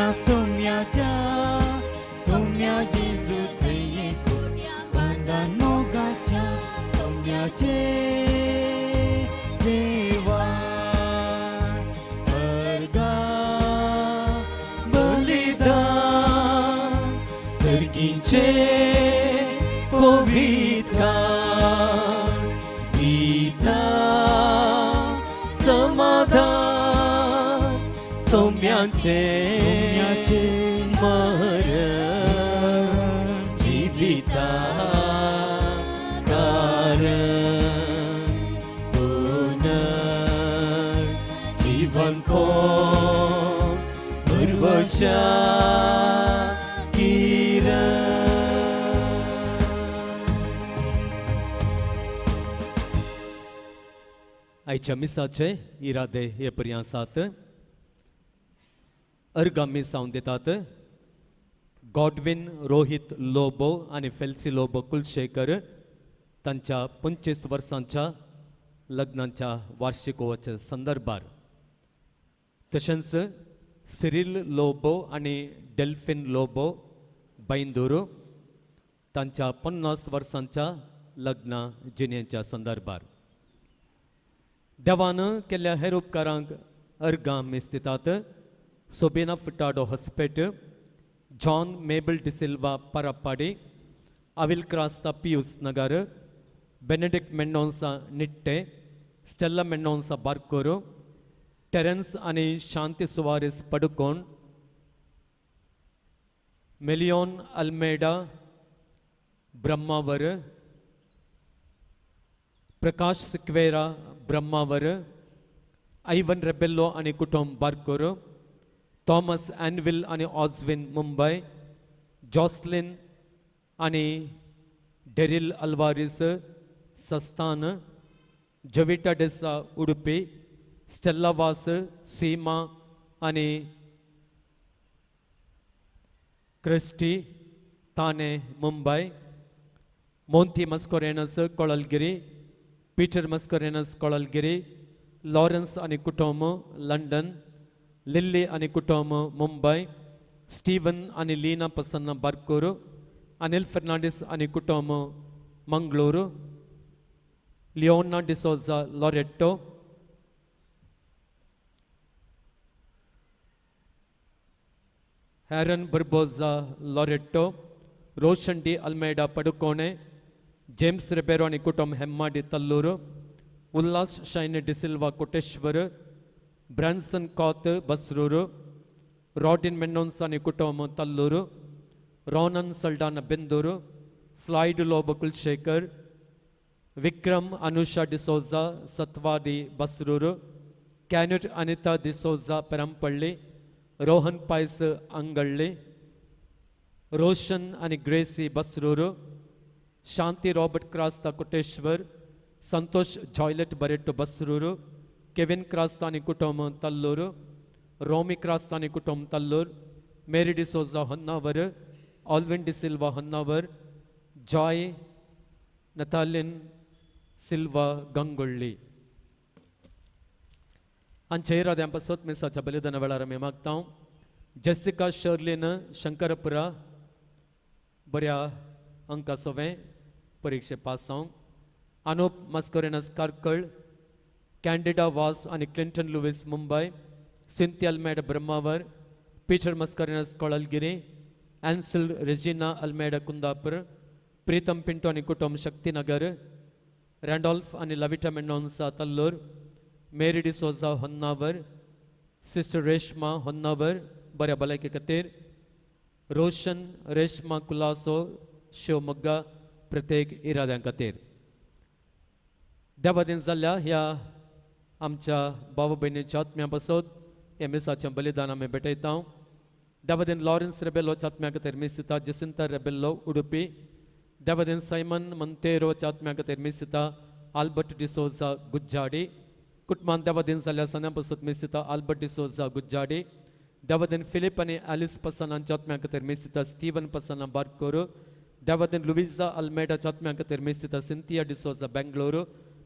सोम्या सोम्याच्या सोम्या जेजू दये बंधन मोगाच्या सोम्याचे देवा अर्गा बलिदान सर्गीचे पवित्र दिता समाधान सौम्याचे सोम्याचे मरण जिविता कारण पुनर जीवन पूर्वच्या किरण. आयच्या मिसाचे इरादे हे पर्यां आसात. अर्गां मिसावन दितात गॉडविन रोहित लोबो आनी फेल्सी लोबो कुलशेखर तांच्या 25 वर्सांच्या लग्नाच्या वार्षिकोत्सवाच्या संदर्भार. तशेंच सिरील लोबो आनी डेल्फिन लोबो बैंदूर तांच्या 50 वर्सांच्या लग्ना जिणेच्या संदर्भार. देवान केल्ल्या हेर उपकारांक अर्गां मीस दितात सोबिना फुटाडो हॉस्पेट, जॉन मेबल डिसिल्वा परापाडी, अविल क्रास्ता पियूस नगर, बेनेडिक्ट मेंडोन्सा निट्टे, स्टेल्ला मेंडोन्सा बारकोर, टेरन्स आनी शांती सुवारीस पडुकोण, मेलियोन अल्मेडा ब्रह्मावर, प्रकाश सिक्वेरा ब्रह्मावर, आयवन रेबेल्लो आनी कुटुंब बारकोर, थॉमस एनविल आनी ऑजविन मुंबय, जॉसलिन आनी डेरिल अल्वारीस सस्तान, जविटा डेसा उडुपी, स्टेल्ला वास, सीमा आनी क्रिस्टी ताने मुंबय, मोंती मस्कोरेनस कोळलगिरी, पीटर मस्कोरेनस कोळलगिरी, लॉरन्स आनी कुटुंब लंडन, लिल्ली आनी कुटुंब मुंबय, स्टीवन आनी लीना प्रसन्न बारकोर, अनिल फर्नांडीस आनी कुटुंब मंगळूर, लिओना डिसोजा लॉरेट्टो, हॅरन बर्बोजा लॉरेट्टो, रोशन de Almeida Padukone, James Ribeiro आनी कुटुंब हेम्माडी तल्लूर, उल्हास शायन डिसिल्वा कोटेश्वर, ब्रान्सन कॉत बसरूर, रॉडिन मेंडोन्सा आनी कुटुंब तल्लूर, रोनन सल्डाना बेंदूर, फ्लॉयड लोबो कुलशेखर, विक्रम अनुषा डिसोजा सत्वादी बसरूर, कॅन्यूट अनिता डिसोजा पेरमपल्ली, रोहन पायस अंगळ्ळी, रोशन आनी ग्रेसी बसरूर, शांती रॉबर्ट क्रास्ता कोटेश्वर, संतोष जॉयलेट बरेट्टो बसरूर, केविन क्रास्ता आनी कुटुंब तल्लूर, रोमी क्रास्ता आनी कुटुंब Tallur, Mary D'Souza Honnavar, Alvin D'Silva Honnavar, Joy Nataline Silva Gangolli. आमच्या इराद्यां पासत मिसाच्या बलिदाना वेळार आमी मागता जेसिका शर्लीन शंकरपुरा बऱ्या अंका सोवें परिक्षे पास जावंक, अनुप मस्करेनस कार्कळ, कॅन्डिडा वास आनी Clinton Luis Mumbai, Cynthie Almeida Brahmavar, Peter Mascarenhas Kolalgiri, Ancil Regina Almeida Kundapur, Pritam Pinto आनी कुटुंब शक्तीनगर, रँडॉल्फ आनी Lavita Mendonca Tallur, Mary D'Souza Honnavar, sister Reshma Honnavar बऱ्या भलायके खातीर, रोशन रेश्मा कुलासो शिवमोग्गा प्रत्येक इराद्यां खातीर. देवादीन जाल्ल्या ह्या आमच्या बाबा भयणीच्या आत्म्या पासत ह्या मिसाचें बलिदान आमी भेटयता. देवादीन लॉरन्स रेबेलोच्या आत्म्या खातीर मीस दिता जेसिंता रेबेल्लो उडुपी. देवादीन सायमन मंतेरोच्या आत्म्या खातीर मीस दिता आल्बर्ट डिसोजा गुज्जाडी. कुटुंबान देवादीन जाल्ल्या सन्या पासत मीस दिता आल्बर्ट डिसोजा गुज्जाडी. देवादीन फिलीप आनी आलिस पसनांच्या आत्म्या खातीर मीस दिता स्टीवन पसना बारकोर. देवादीन लुविजा अल्मेडाच्या आत्म्या खातीर मीस दिता सिंथिया डिसोजा बेंगलोर.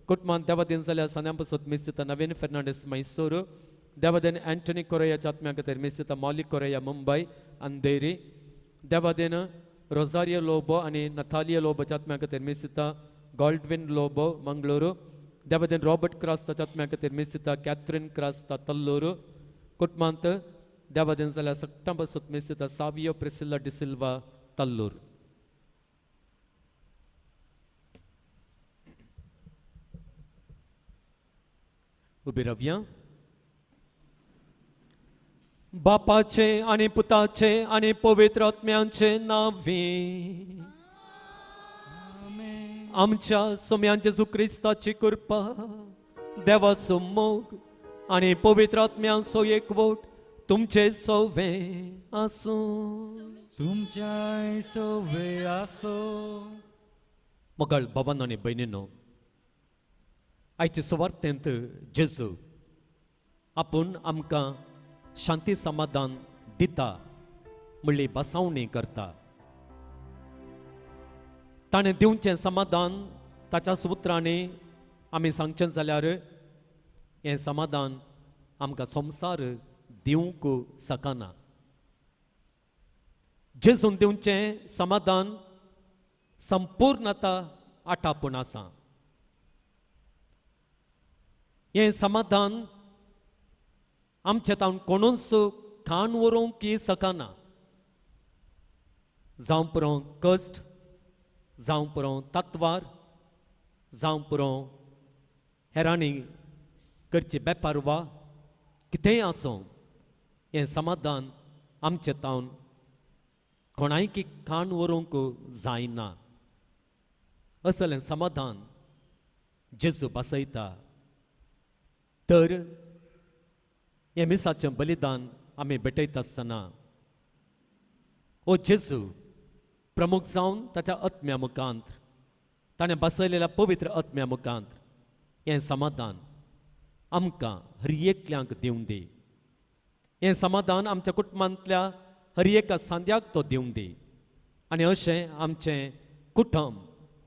कुटुंबान देवादीन जाल्ल्या सन्या पासत मीस दिता नवीन फेर्नांडीस मैसूर. देवादेन अँटनी कोरयाच्या आत्म्या खातीर मिसिता मॉली कोरया, मुंबय अंधेरी. देवादेन रोजारियो लोबो आनी नथालिया लोबोच्या आत्म्या खातीर मिसिता गॉल्डविन लोबो, मंगळुरू. देवादेन रॉबर्ट क्रास्ताच्या आत्म्या खातीर मिसिता कॅथरीन क्रास्ता, तल्लूर. कुटुंबांत देवादेन जाल्यार सगटां पासून मिसिता सावियो प्रिसिल्ला डिसिल्वा, तल्लूर. उबी रावया. बापाचे आनी पुताचे आनी पवित्र आत्म्यांचे नांवी. आमच्या सोम्यान जेजू क्रिस्ताची कृपा, देवाचो मोग आनी पवित्र आत्म्यांचो एकवट तुमचे सोवे आसूं. तुमच्या सोवे आसो. मोगाळ भावांनो आनी भयणींनो, आयचे सुवार्तेंत जेजू आपूण आमकां शांती समाधान दिता म्हणली बसावणी करता. ताणें दिवचें समाधान ताच्या उतरांनी आमी सांगचें जाल्यार हें समाधान आमकां संवसार दिवंक शकना. जेजून दिवचें समाधान संपूर्णता आटापूण आसा. हें समाधान आमच्या तावन कोणूच खाण व्हरूंक शकना. जावं पुरो कश्ट, जावं पुरो तत्वार, जावं पुरो हेरांनी करची बेपार वा कितेंय आसूं, हें समाधान आमचे तावन कोणायकी खाण व्हरूंक जायना. असलें समाधान जेजू बसयता. तर हें मिसाचें बलिदान आमी भेटयता आसतना ओ जेजू प्रमुख जावन ताच्या आत्म्या मुखांत, ताणें बसयलेल्या पवित्र आत्म्या मुखांत हें समाधान आमकां हर एकल्यांक दिवं दी. हें समाधान आमच्या कुटुंबांतल्या हर एका सांद्याक तो दिवं दी आनी अशें आमचें कुटुंब,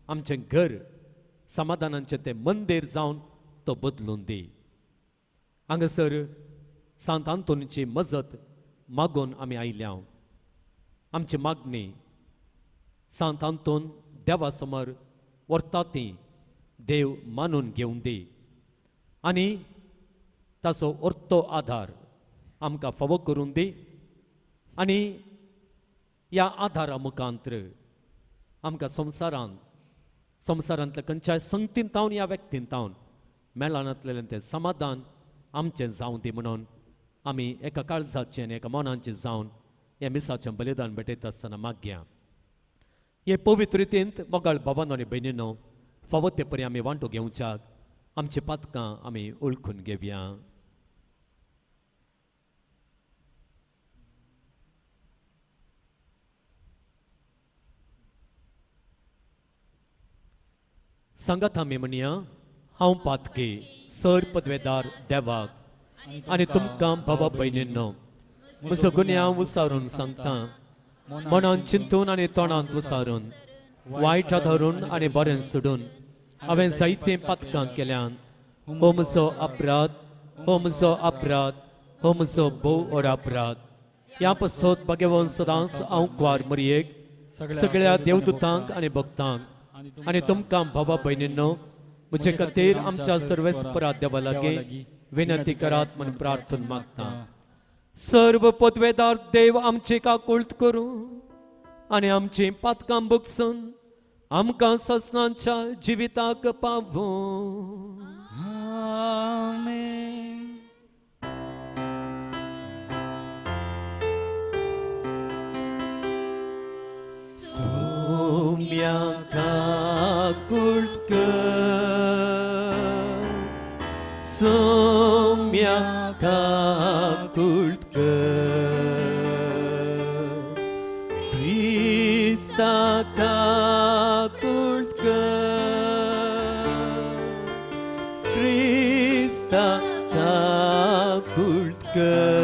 आमचें घर समाधानाचें तें मंदीर जावन तो बदलून दी. हांगासर सांत आंतोनीची मजत मागून आमी आयल्या. आमची मागणी सांत आंतोन देवा समोर व्हरता ती देव मानून घेवन दी आनी ताचो अर्तो आधार आमकां फावो करून दी आनी ह्या आधारा मुखांत्र आमकां संवसारांत, संवसारांतल्या खंयच्याय संगतीन तावन ह्या व्यक्तीन तावन मेळनातलेलें तें समाधान आमचें जावं दी म्हणून आमी एका काळजाचें आनी एका मनाचें जावन ह्या मिसाचें बलिदान भेटयता आसतना मागया. हे पवित्र रितींत मोगाळ भावानो आनी भयणीनो, फावो ते परी आमी वांटो घेवच्याक आमची पातकां आमी वळखून घेवया. सांगात आमी म्हणया, हांव पातकी सर पदवेदार देवाक आनी तुमकां भावा भयणींनो म्हजो गुन्यांव उसारून सांगता. मनान चिंतून आनी तोंडांत उसारून, वायट धरून आनी बरें सोडून हांवें जायतीं पातकां केल्यान. हो म्हजो अपराध, हो म्हजो अपराध, हो म्हजो भोव व्हड अपराध. ह्या पासत भगवान सदांच हांव कुवार मरयेक, सगळ्या देवदूतांक आनी भक्तांक आनी तुमकां भावा भयणींनो म्हजे खातीर आमच्या सर्वेस्परा देवा लागीं विनंती करात म्हूण प्रार्थना मागता. सर्व पदवेदार देव आमची काकुळट करूं आनी आमची पातकां बगसून आमकां ससनाच्या जिविताक पावूं. आमेन. सोम्या काकुळट कर, सोम्या काकुळट कर, क्रिस्ता काकुळट कर, क्रिस्ता काकुळट कर,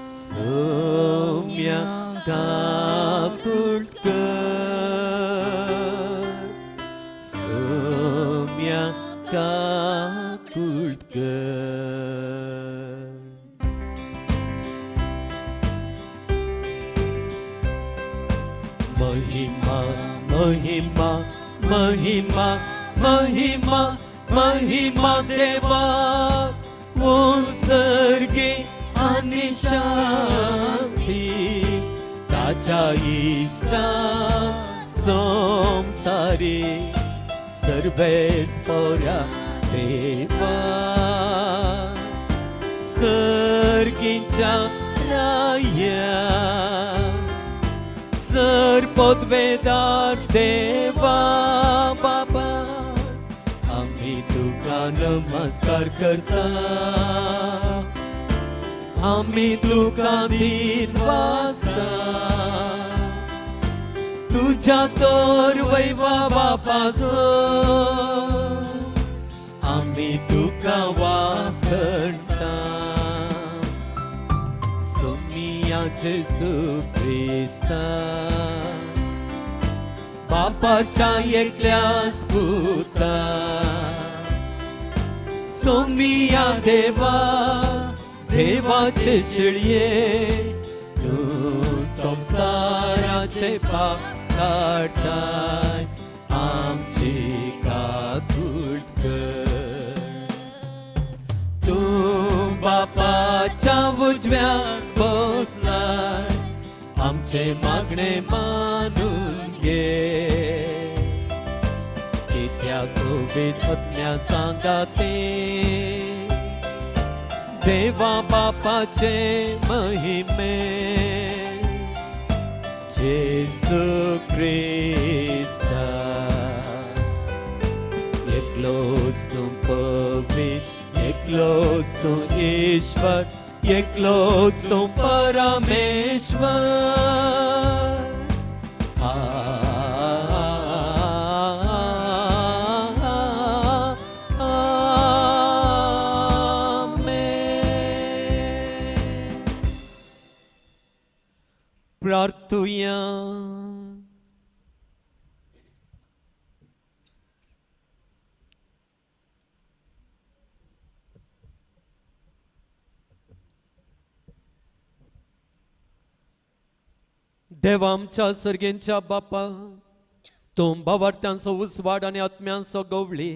सोम्या काकुळट कर, सोम्या काकुळट कर. महिमा महिमा महिमा महिमा महिमा देवा उंसर्गे आनी शांती ताच्या इश्टा संसारी सर्वेस पोऱ्या देवा सर्गीच्या राया सर पदवेदार देवा बाबा आम्ही तुका नमस्कार करता आम्ही तुका दिन वाचता तुझ्या तर वैवा बापासो आम्ही तुका वाखणता सोमिया जेसू क्रिस्ता बापाच्या एकल्यास पुता सोमिया देवा देवाचे शिळये तूं संवसाराचे पाप काडटाय आमची काकूट कर तूं बापाच्या उजव्या बसलाय आमचे मागणे मानून घे कित्याक कोवीड आत्म्या सांगाते देवा बापाचे महिमे जेसू क्रिस्ता एकलोच तूं पवित्र एकलोच तूं ईश्वर एकलोच तूं परमेश्वर आ आमेन. प्रार्थुया. देवा आमच्या सर्गेंच्या बापा तूं भावार्थ्यांचो उजवाड आनी आत्म्यांचो गवळी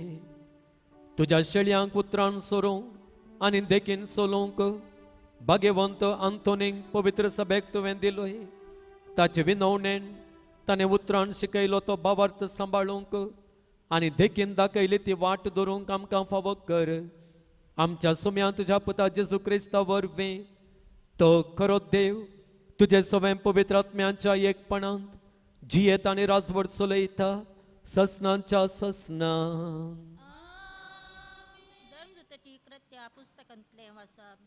तुज्या शेळयांक उतरान सोरूंक आनी देखीन चलोवंक भाग्यवंत आंतोनीक पवित्र सभेक तुवें दिलोय ताचे विनवणेन ताणें उतरान शिकयलो तो भावार्थ सांबाळूंक आनी देखीन दाखयली ती वाट धरूंक आमकां फावो कर आमच्या सुम्या तुज्या पुता जेजू क्रिस्ता वरवीं तो खरो देव तुजे सवें पवित्र आत्म्यांच्या एकपणांत जियेत आनी राजवट चलयता ससनांच्या ससना. धर्मदूताची कृत्या पुस्तकांतलें वाचप.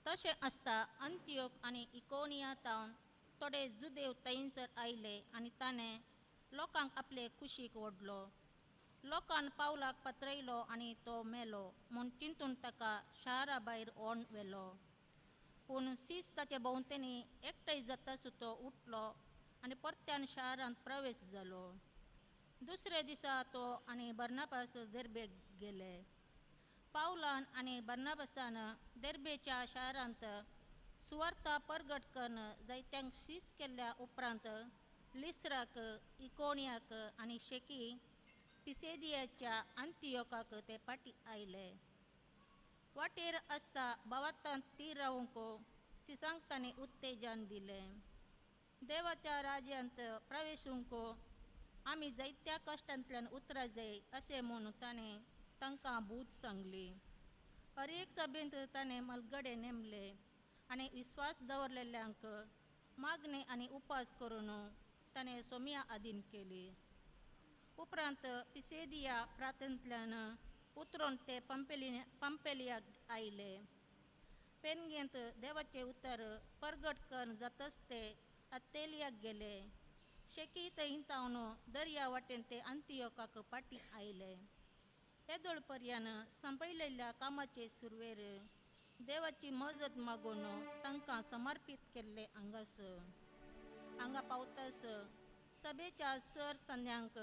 तशें आसता अंत्योक आनी इकोनिया तावन थोडे जुदेव थंयसर आयले आनी ताणें लोकांक आपले कुशीक ओडलो. लोकान पावलाक पत्रयलो आनी तो मेलो म्हूण चिंतून ताका शारा भायर ओण व्हेलो. पूण सीस ताचे भोंवतणी एकठांय जातासो तो उठलो आनी परत्यान शारांत प्रवेश जालो. दुसऱ्या दिसा तो आनी बर्नाबास देर्बेक गेले. पावलान आनी बर्नाबासान देर्बेच्या शारांत सुवार्ता परगट करून जायत्यांक शीस केल्ल्या उपरांत लिस्राक इकोनियाक आनी शेकी पिसेदियाच्या अंतियोकाक ते फाटीं आयले. वाटेर आसता भावार्थांत तीर रावंक सिसांक ताणें उत्तेजन दिलें. देवाच्या राज्यांत प्रवेशूंक आमी जायत्या कश्टांतल्यान उतरा जाय अशें म्हूण ताणें तांकां बूद सांगली. हर एक सभेंत ताणें मलगडे नेमले आनी विस्वास दवरलेल्यांक मागणें आनी उपास करून ताणें सोम्या आदीन केली. उपरांत पिसेदिया प्रांतांतल्यान उतरून ते पंपेलियाक आयले. पेनगेंत देवाचें उतर परगट करून जातच ते अत्तेलियाक गेले. शेकी थंय तावन दर्या वाटेन ते अंतियोकाक फाटीं आयले. येदोळ पर्यान संपयलेल्या कामाचे सुरवेर देवाची मजत मागून तांकां समर्पीत केल्ले हांगास हांगा पावतास सभेच्या सर संद्यांक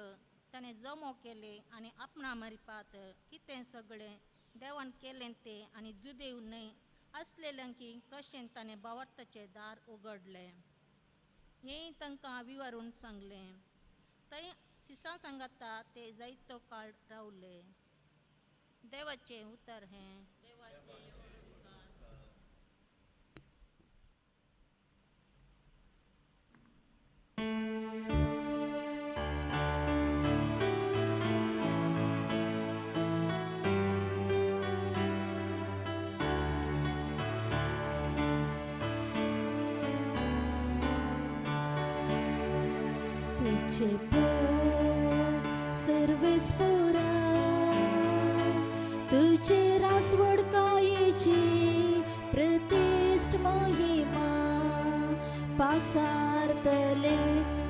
ताणें जमो केले आनी आपणा मरिपात कितें सगळें देवान केलें तें आनी जुदेव न्हय आसलेल्यांकी कशें ताणें भावार्थाचें दार उगडलें. हेंय तांकां विवरून सांगलें. थंय सिसा सांगाता ते जायतो काळ रावले. देवाचें उतर हें. तुझे पद सर्वेस्परा, तुझे रासवडकायेची प्रतिष्ठ महिमा पासारतले.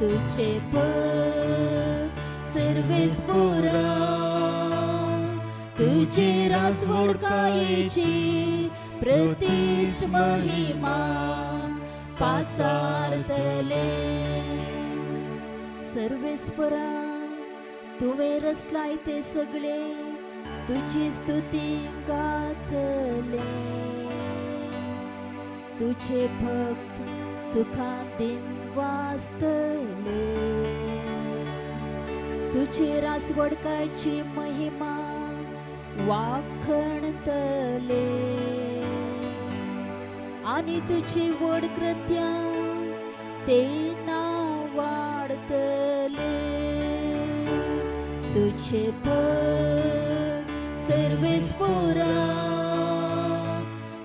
तुझे पद सर्वेस्परा, तुझे रासवडकायेची प्रतिष्ठ महिमा पासारतले. सर्वेस्परा, तुवें रचलाय ते सगळे तुजी स्तुती गातले. तुझे भक्त तुका दिन वाचतले. तुझे रासवडकायची महिमा वाखणतले आनी तुजी व्हड कृत्यां ते नांव वाडतले. तुझे पद सर्वेस्परा,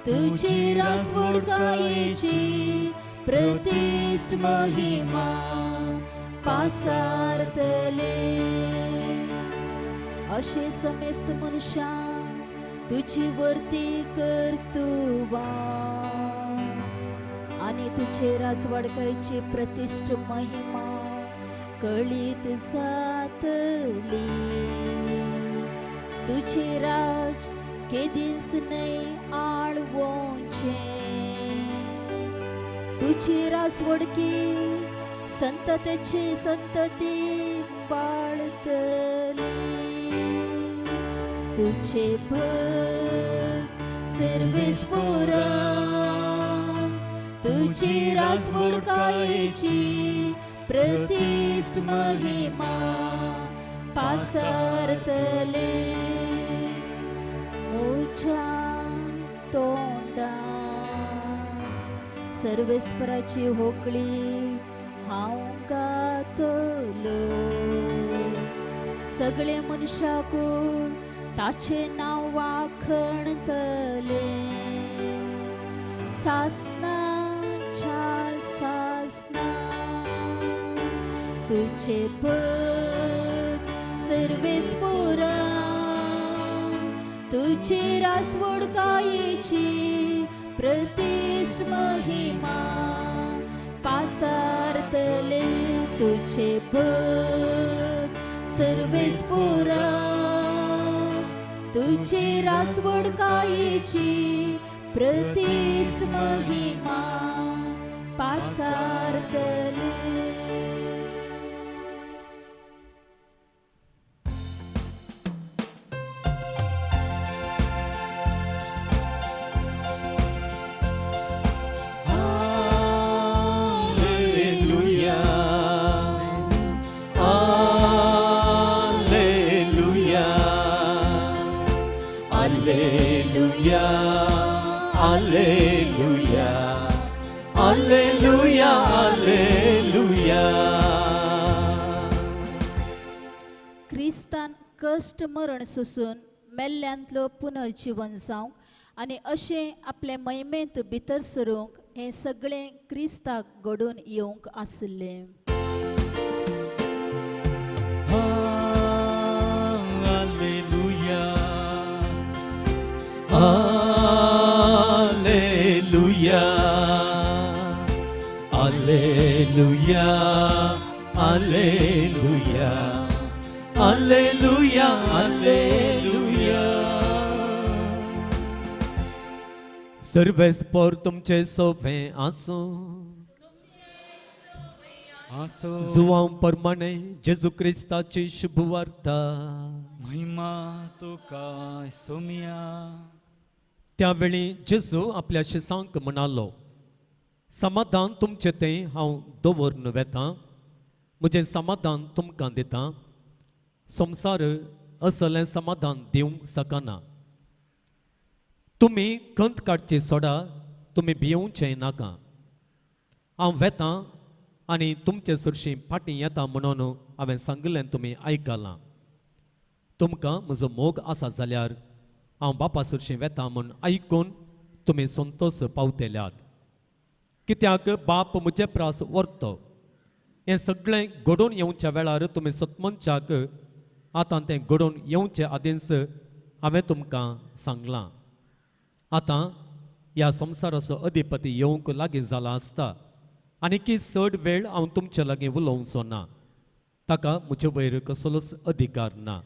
तुझी रासवडकायेची प्रतिष्ठ महिमा पासारतले. अशे समेस्त मनशां तुजी वर्ती करतुवा आनी तुजे राजवाडकायची प्रतिश्ठ महिमा कळीत जातली. तुझे राज केदींच न्हय आळवोचें, तुजी राजवडकी संततेची संतती पाळतली. तुझे भक्त सर्वेस्परा, तुझी राजवडकायेची प्रतिष्ठ महिमा पासारतले. म्हज्या तोंडा सर्वेस्पराची होकळी हांव गातलो. सगळे मनशाकूळ ताचें नांव वाखणतले. सासनाच्या सासना तुझे पद सर्वेस्परा, तुझी रासवडकायेची प्रतिष्ठ महिमा पासारतले. तुझे पद सर्वेस्परा, तुझी रासवडकायेची प्रतिष्ठ महिमा पासारतले. Alleluia, Alleluia, Alleluia, Alleluia, Alleluia, Alleluia. क्रिस्तान कश्ट मरण सोसून मेल्ल्यांतलो पुनर्जिवन जावंक आनी अशें आपले महिमेंत भितर सरूंक हें सगळें क्रिस्ताक घडून येवंक आशिल्लें. Alleluia, Alleluia, Alleluia, Alleluia, Alleluia, Alleluia. सर्वेस्पर तुमचे सोबें आसूं. आसो. जुवांव प्रमाणे जेजू क्रिस्ताची शुभवार्ता. महिमा तुका सोमिया. त्यावेळी जेजू आपल्या शिसांक म्हणालो, समाधान तुमचें तें हांव दवरून वेतां, म्हजें समाधान तुमकां दितां. संवसार असलें समाधान दिवंक शकना. तुमी खंत काडची सोडा, तुमी भियोवचें नाका. हांव वेतां आनी तुमचे सरशीं फाटीं येता म्हणून हांवें सांगिल्लें तुमी आयकलां. तुमकां म्हजो मोग आसा जाल्यार हांव बापा सरशीं वेता म्हूण आयकून तुमी संतोश पावतल्यात. कित्याक बाप म्हजे प्रास व्हरतो. हें सगळें घडोवन येवच्या वेळार तुमी सतमनच्याक आतां तें घडोवन येवचे आदींच हांवें तुमकां सांगलां. आतां ह्या संवसाराचो अधिपती येवंक लागीं जाला आसता आनी की चड वेळ हांव तुमचे लागीं उलोवचो ना. ताका म्हजे वयर कसलोच अधिकार ना,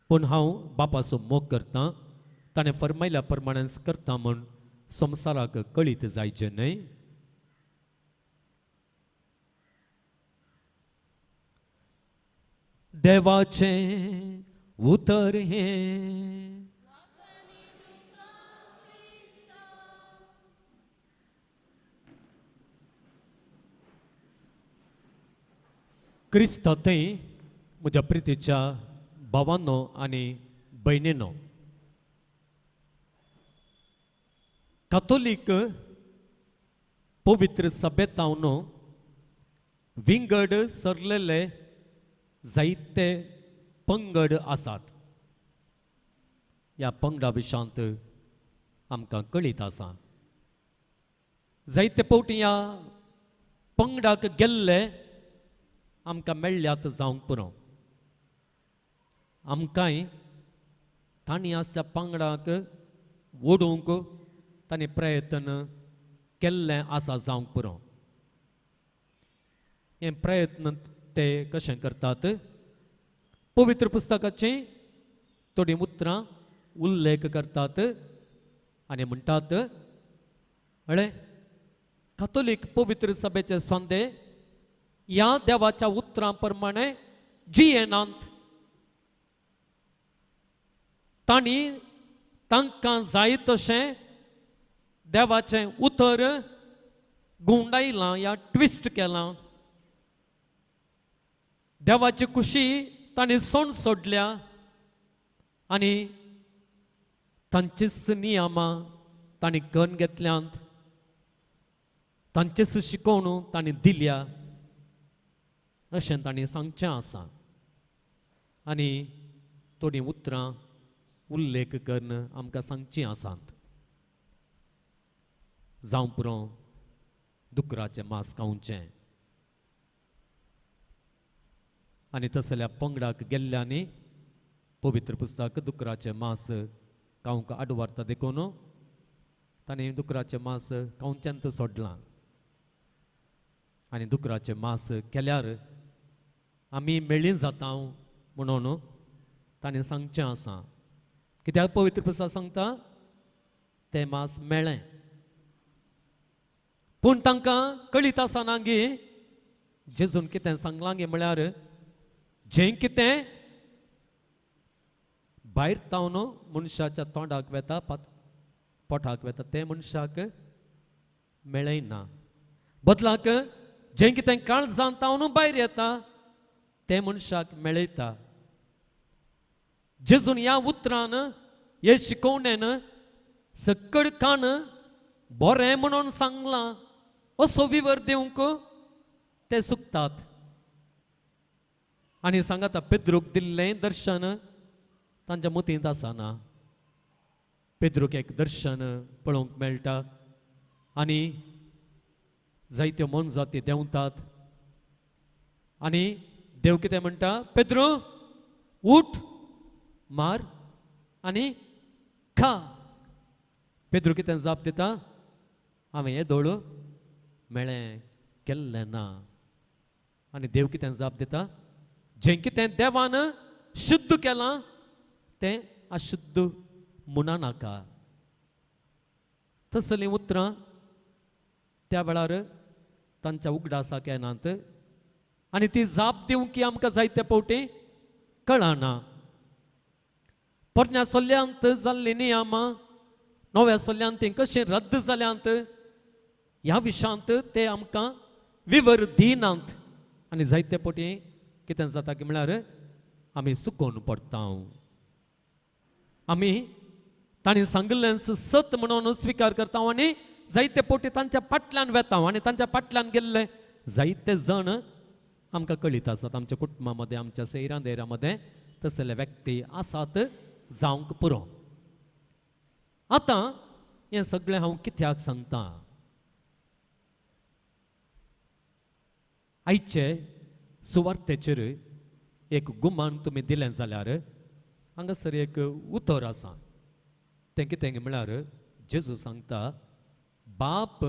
पूण हांव बापाचो मोग करतां, ताणें फरमायल्या प्रमाणेच करता म्हूण संवसाराक कळीत जायचें न्हय. देवाचें उतर हें. क्रिस्ता थंय म्हज्या प्रितीच्या भावांनो आनी भयणीनो, कातोलीक पवित्र सभेतावन विंगड सरलेले जायते पंगड आसात. ह्या पंगडा विशांत आमकां कळीत आसा. जायते फावटी ह्या पंगडाक गेल्ले आमकां मेळ्ळ्यात जावंक पुरो. आमकांय तांणी आसच्या पंगडाक ओडूंक तांणी प्रयत्न केल्लें आसा जावंक पुरो. हे प्रयत्न ते कशें करतात? पवित्र पुस्तकाचीं थोडीं उतरां उल्लेख करतात आनी म्हणटात, म्हळें कातोलीक पवित्र सभेचे संदे ह्या देवाच्या उतरां प्रमाणे जियेनात. तांणी तांकां जाय तशें देवाचें उतर गुंडायलां या ट्विस्ट केलां. देवाची खुशी तांणी सोंड सोडल्या आनी तांचीच नियमां तांणी करून घेतल्यांत, तांचीच शिकोवण तांणी दिल्या अशें तांणी सांगचें आसा. आनी थोडीं उतरां उल्लेख करून आमकां सांगचीं आसात. जावं पुरो दुकराचें मांस खावचें. आनी तसल्या पंगडाक गेल्ल्यांनी पवित्र पुस्तक दुकराचें मांस खावंक आडवारता देखून तांणी दुकराचें मांस खावच्यांत सोडलां. आनी दुकराचें मांस केल्यार आमी मेळ्ळी जाता म्हणून ताणें सांगचें आसा. कित्याक पवित्र पुस्तक सांगता तें मांस मेळ्ळें, पूण तांकां कळीत आसना गी जेजून कितें सांगलां गी म्हळ्यार जें कितें भायर तावन मनशाच्या तोंडाक वेता पोटाक वेता तें मनशाक मेळयना. बदलाक जें कितें काळजान तावन भायर येता तें मनशाक मेळयता. जेजून ह्या उतरान हे शिकोवणेन सकड कान बरें म्हणून सांगलां असो विवर दिवंक ते चुकतात. आनी सांगाता पेद्रूक दिल्लें दर्शन तांच्या मतींत आसना. पेद्रूक एक दर्शन पळोवंक मेळटा आनी जायत्यो मोनजाती देंवतात आनी देव कितें म्हणटा, पेद्रू उठ, मार आनी खा. पेद्रू कितें जाप दिता, हांवें हें दोळ मेळ्ळें केल्लें ना. आनी देव कितें जाप दिता, जें कितें देवान शुद्ध केलां तें अशुद्ध म्हणा नाका. तसलीं उतरां त्या वेळार तांच्या उगडासाक येनात आनी ती जाप दिवंक आमकां जायते फावटी कळना. पोरण्या सल्ल्यांत जाल्लीं नियमां नव्या सल्ल्यांत तीं कशीं रद्द जाल्यांत ह्या विशयांत ते आमकां विवर दिनात आनी जायते पटी कितें जाता की म्हळ्यार आमी सुकोवन पडटा. आमी तांणी सांगिल्लें सत म्हणून स्विकार करता आनी जायते पटी तांच्या फाटल्यान वेता आनी तांच्या फाटल्यान गेल्ले जायते जण आमकां कळीत आसात. आमच्या कुटुंबा मदें, आमच्या सैरां देरां मदें तसले व्यक्ती आसात जावंक पुरो. आतां हें सगळें हांव कित्याक सांगता? आयचे सुवार्तेचेर एक गुमान तुमी दिलें जाल्यार हांगासर एक उतर आसा. तें कितें म्हळ्यार जेजू सांगता, बाप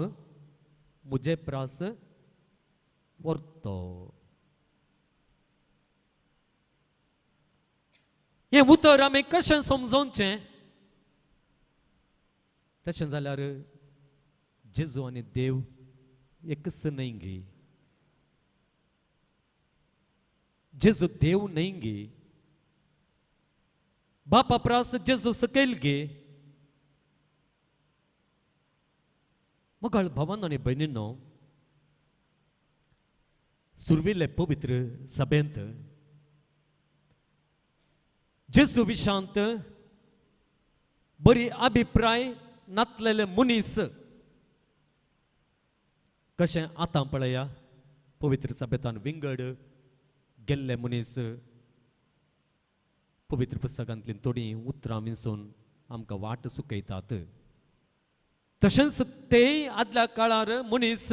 म्हजे प्रास व्हरतो. हें उतर आमी कशें समजोवचें? तशें जाल्यार जेजू आनी देव एकच न्हय गे? जेजू देव न्हय गे? बापा प्रास जेजू सकयल गे? मोगाळ भावान आनी भयणीनो, सुर्विल्ले पवित्र सभेंत जेजू विशांत बरी अभिप्राय नातलेले मनीस कशें आतां पळया पवित्र सभेतान विंगड गेल्ले मनीस पवित्र पुस्तकांतलीं थोडीं उतरां विंचून आमकां वाट चुकयतात. तशेंच ते आदल्या काळार मनीस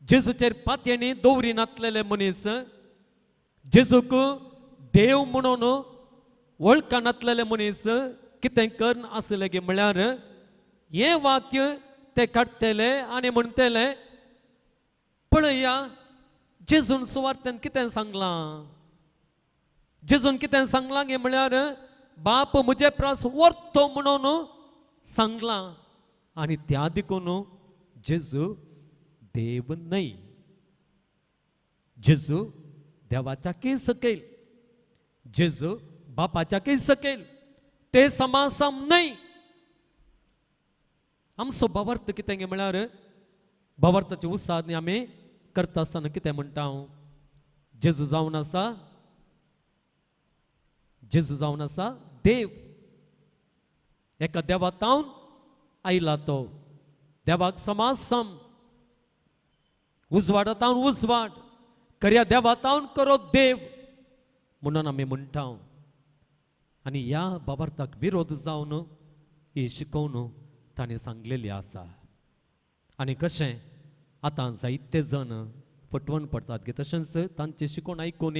जेजूचेर पातयेंनी दवरी नातलेले मनीस, जेजूक देव म्हणून वळखनातलेले मनीस कितें करून आसले गे म्हळ्यार हें वाक्य ते काडटले आनी म्हणटले, पळया जेजून सुवार्तेन कितें सांगलां, जेजून कितें सांगलां गे म्हळ्यार बाप म्हजे प्रास व्हरतो म्हणून सांगलां आनी त्या देखून जेजू देव न्हय, जेजू देवाच्याकय सकयल, जेजू बापाच्याकय सकयल, ते समासम न्हय. आमचो भावार्थ कितें गे म्हळ्यार भावार्थाची उसादनी आमी करता आसतना कितें म्हणटा हांव, जेजू जावन आसा, जेजू जावन आसा देव, एका देवा तावन आयला तो, देवाक समासम, उजवाडा तावन उजवाड, खऱ्या देवा तावन करो देव म्हणून आमी म्हणटा. आनी ह्या भावार्थाक विरोध जावन ही शिकोवन ताणें सांगलेली आसा. आनी कशें आतां जायते जाण फटवण पडटात गे, तशेंच तांचे शिकोवन आयकून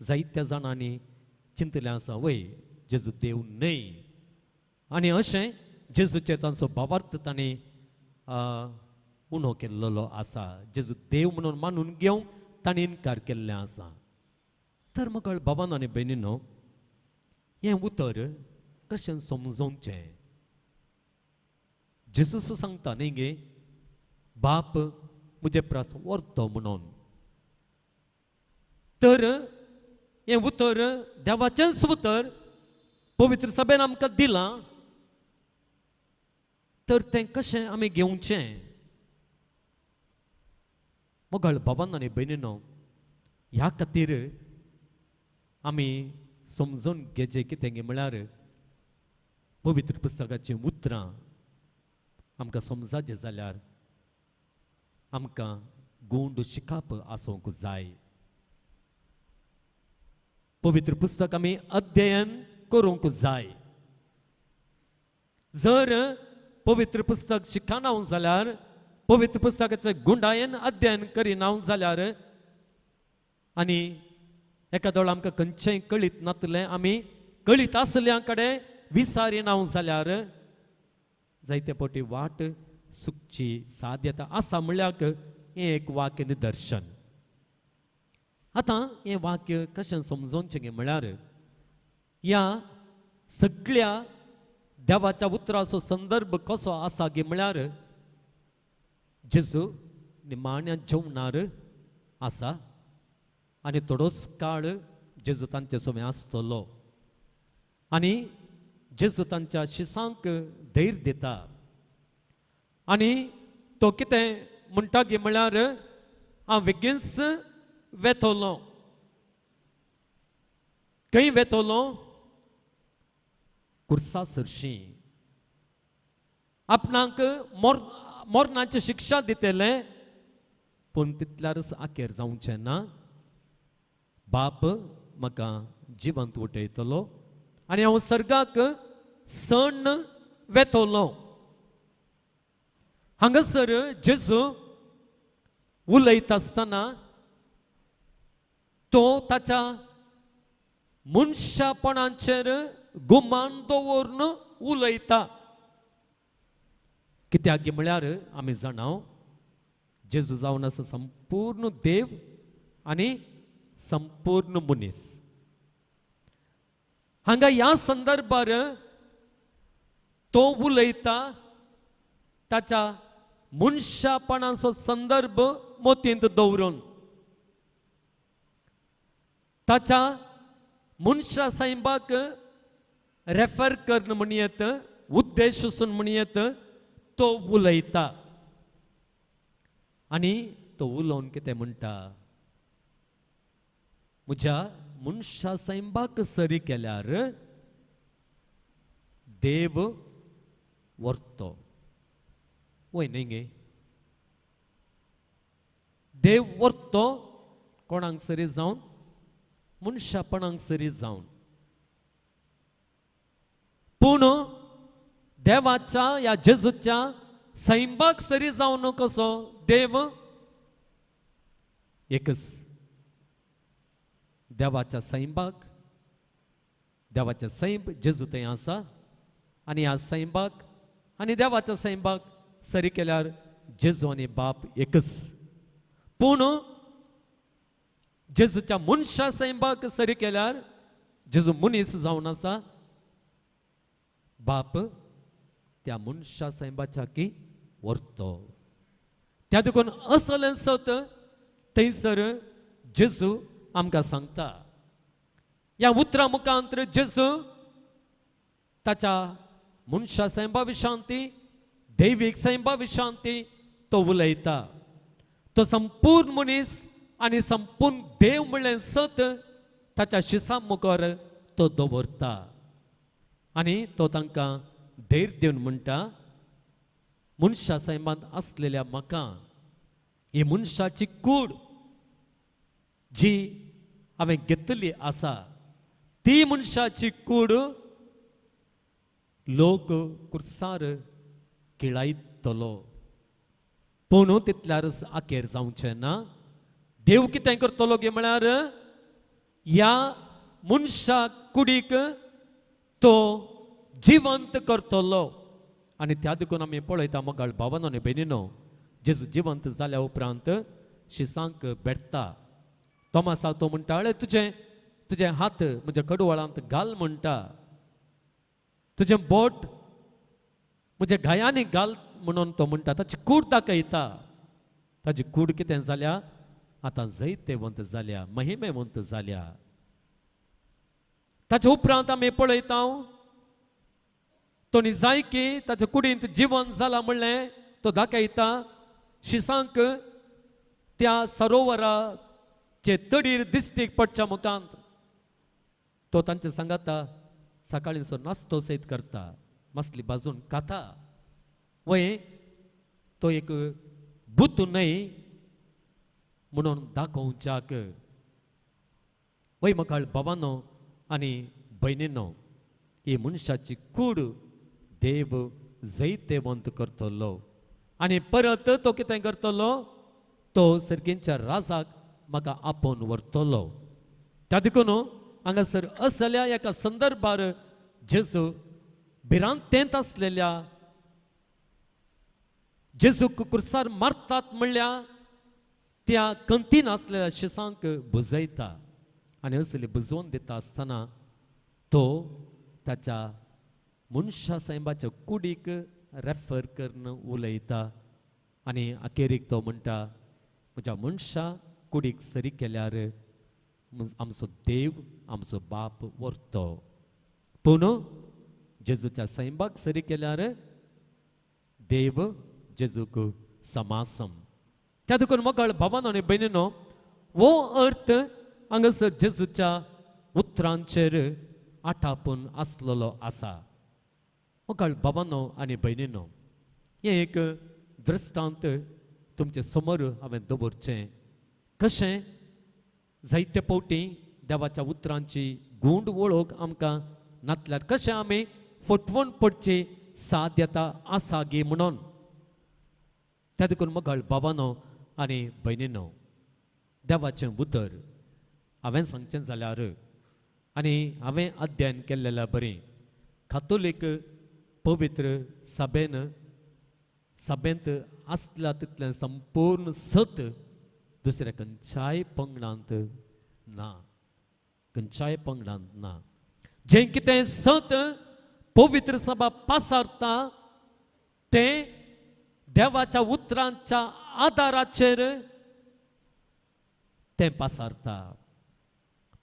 जायत्या जाणांनी चिंतलें आसा वय जेजू देव न्हय, आनी अशें जेजूचेर तांचो भावार्थ तांणी उणो केल्लो आसा. जेजू देव म्हणून मानून घेवंक तांणी इनकार केल्लें आसा. तर मगळ बाबान आनी भयणीनो, हें उतर कशें समजोवचें? जेजूस सांगता न्ही गे, बाप म्हजे प्रास व्हरतो म्हणून, तर हें उतर देवाचेंच उतर पवित्र सभेन आमकां दिलां, तर तें कशें आमी घेवचें? मोगाळ बाबान आनी भयणीनो, ह्या खातीर आमी समजून घेवचें कितें गे म्हळ्यार पवित्र पुस्तकाचीं उतरां आमकां समजाचें जाल्यार आमकां गूंड शिकाप आसूंक जाय. पवित्र पुस्तक आमी अध्ययन करूंक जाय. जर पवित्र पुस्तक शिकना जाल्यार, पवित्र पुस्तकाचें गुंडायेन अध्ययन करिना जाल्यार, आनी एकादो वेळार आमकां खंयचेंय कळीत नातलें, आमी कळीत आसल्या कडेन विसारिना जाल्यार जायते फावटी वाट चुकची साध्यता आसा. म्हणल्यार हें एक वाक्य निदर्शन. आतां हें वाक्य कशें समजोवचें गे म्हळ्यार ह्या सगळ्या देवाच्या उतराचो संदर्भ कसो आसा गे म्हळ्यार जेजू निमाण्या जेवणार आसा आनी थोडोच काळ जेजू तांचे सोमे आसतलो आनी जेजू तांच्या शिसांक धैर्य दिता. आनी तो कितें म्हणटा गी म्हळ्यार हांव बेगीनच वेतलो. खंय वेतलो? कुर्सा सरशी. आपणाक मरणाची शिक्षा दितले, पूण तितल्यारच आखेर जावचें ना. बाप म्हाका जिवंत उठयतलो आनी हांव सर्गाक सण वेतलो. हांगासर जेजू उलयता आसतना तो ताच्या मनशापणाचेर गुमान दवरून उलयता. कित्याक म्हळ्यार आमी जाणाव जेजू जावन आसा संपूर्ण देव आनी संपूर्ण मनीस. हांगा ह्या संदर्भार तो उलयता ताच्या मनशापणाचो संदर्भ मोतींत दवरून, ताच्या मनशा सायबाक रेफर करून म्हणयत, उद्देश आसून म्हणयत तो उलयता. आनी तो उलोवन कितें म्हणटा? म्हज्या मनशा सैंबाक सरी केल्यार देव व्हरतो. वय न्हय गे? देव व्हरतो कोणाक सरी जावन? मनशापणाक सरी जावन. पूण देवाच्या ह्या जेजूच्या सैंबाक सरी जावन कसो देव? एकच देवाच्या सैंबाक, देवाच्या सैंब जेजू थंय आसा आनी ह्या सैंबाक आनी देवाच्या सैंबाक सरी केल्यार जेजू आनी बाप एकच. पूण जेजूच्या मनशा सैंबाक सरी केल्यार जेजू मनीस जावन आसा, बाप त्या मनशा सैंबाच्या की व्हरतो. त्या देखून असलें सत थंयसर जेजू आमकां सांगता. ह्या उतरां मुखांत जेजू ताच्या मनशा सैंबा विशांती, दैवीक सैंबा विशांती तो उलयता. तो संपूर्ण मनीस आनी संपूर्ण देव म्हणलें सत ताच्या शिसा मुखार तो दवरता आनी तो तांकां धैर्य दिवन म्हणटा, मनशा सैमांत आसलेल्या म्हाका ही मनशाची कूड जी हांवें घेतली आसा ती मनशाची कूड लोक कुर्सार किळायतलो. पूण तितल्यारच आखेर जावचें ना. देव कितें करतलो गे म्हळ्यार ह्या मनशा कुडीक तो जिवंत करतलो. आनी त्या देखून आमी पळयता मोगाळ भावानो आनी भयणीनो, जेजू जिवंत जाल्या उपरांत शिसांक भेटता. तोमासाक तो म्हणटा, अळे तुजें तुजे हात म्हज्या कडवळांत घाल म्हणटा, तुजें बोट म्हज्या घायांनी घाल म्हणून तो म्हणटा. ताची कूड दाखयता. ताची कूड कितें जाल्या? आतां जैतेवंत जाल्या, महिमेवंत जाल्या. ताचे उपरांत आमी पळयता तो जाय की ताच्या कुडींत जिवन जाला म्हणलें तो दाखयता. शिसांक त्या सरोवराचे तडीर दिश्टीक पडच्या मुखांत तो तांचे सांगाता सकाळींचो नाश्तो सयत करता, मासली बाजून खाता. वय तो एक बुत न्हय म्हणून दाखोवच्याक. वय मकाळ भावानो आनी भयणीनो, ही मनशाची कूड देव जैतेवंत करतलो आनी परत तो कितें करतलो? तो सर्गींच्या राजाक म्हाका आपोवन व्हरतलो. त्या देखून हांगासर असल्या एका संदर्भार जेजू भिरांतेंत आसलेल्या, जेजूक कुर्सार मारतात म्हणल्या त्या कंतीन आसलेल्या शिसांक बुजयता. आनी असली बुजोवन दिता आसतना तो ताच्या मनशा सैंबाच्या कुडीक रेफर करून उलयता आनी अखेरीक तो म्हणटा, म्हज्या मनशा कुडीक सरी केल्यार आमचो देव आमचो बाप व्हरतो. पूण जेजूच्या सैंबाक सरी केल्यार देव जेजूक समासम. त्या देखून मोगाळ भावानो आनी भयणीनो, हो अर्थ हांगासर जेजूच्या उतरांचेर आटापून आसलेलो आसा. मोगाळ भावानो आनी भयणीनो, हें एक दृश्टांत तुमचे समोर हांवें दवरचें. कशें जायते फावटी देवाच्या उतरांची गूंड वळख आमकां नातल्यार कशें आमी फटवण पडची साध्यता आसा गी म्हणून. त्या देखून मोगाळ भावानो आनी भयणीनो, देवाचें उतर हांवें सांगचें जाल्यार आनी हांवें अध्ययन केल्लेल्या बरी कातोलीक पवित्र सभेन सभेंत आसल्या तितलें संपूर्ण सत दुसऱ्या खंयच्याय पंगडांत ना, खंयच्याय पंगडांत ना. जें कितें सत पवित्र सभा पासारता तें देवाच्या उतरांच्या आदाराचेर तें पासारता.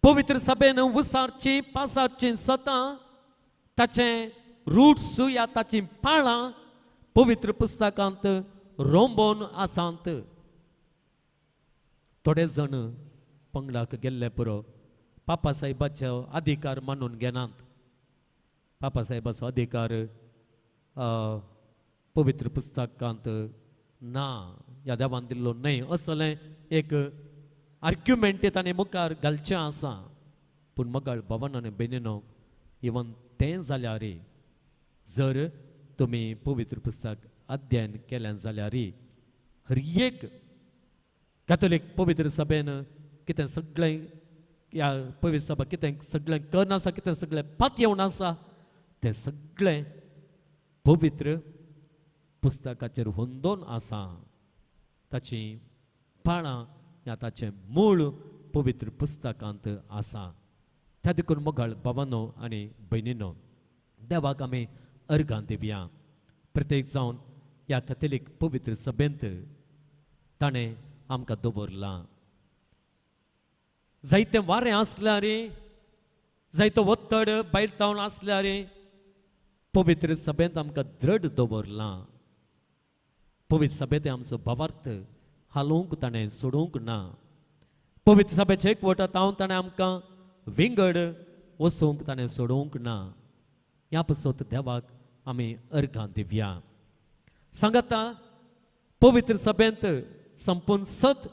पवित्र सभेन उसारची पासारची सतां ताचें रुट्स या ताचीं पाळां पवित्र पुस्तकांत रोंबोवन आसात. थोडे जण पंगडाक गेल्ले पुरो पापा साहेबाचो अधिकार मानून घेनात. पापा साहेबाचो अधिकार पवित्र पुस्तकांत ना, ह्या देवान दिल्लो न्हय असलें एक आर्ग्युमेंट ताणें मुखार घालचें आसा. पूण मगाळ भवन आनी भयणीनो, इवन तें जाल्यार जर तुमी पवित्र पुस्तक अध्ययन केलें जाल्यार हर एक कॅथोलीक पवित्र सभेन कितें सगळें ह्या पवित्र सभा कितें सगळें कन्न आसा, कितें सगळें पातयेवन आसा, तें सगळें पवित्र पुस्तकाचेर होंदोन आसा. ताची पाळां ह्या ताचें मूळ पवित्र पुस्तकांत आसा. त्या देखून मोगाळ भावानो आनी भयणीनो, देवाक आमी अर्गां दिवया. प्रत्येक जावन ह्या कथोलीक पवित्र सभेंत ताणें आमकां दवरलां. जायते वारें आसल्यार, जायतो ಒತ್ತड भायर जावन आसल्यार पवित्र सभेंत आमकां दृढ दवरलां. पवित्र सभेंत आमचो भावार्थ हालोवंक ताणें सोडूंक ना. पवित्र सभेचें एकवटा तावन ताणें आमकां विंगड वचूंक ताणें सोडूंक ना. ह्या पासत देवाक आमी अर्गां दिवया. सांगाता पवित्र सभेंत संपूर्ण सत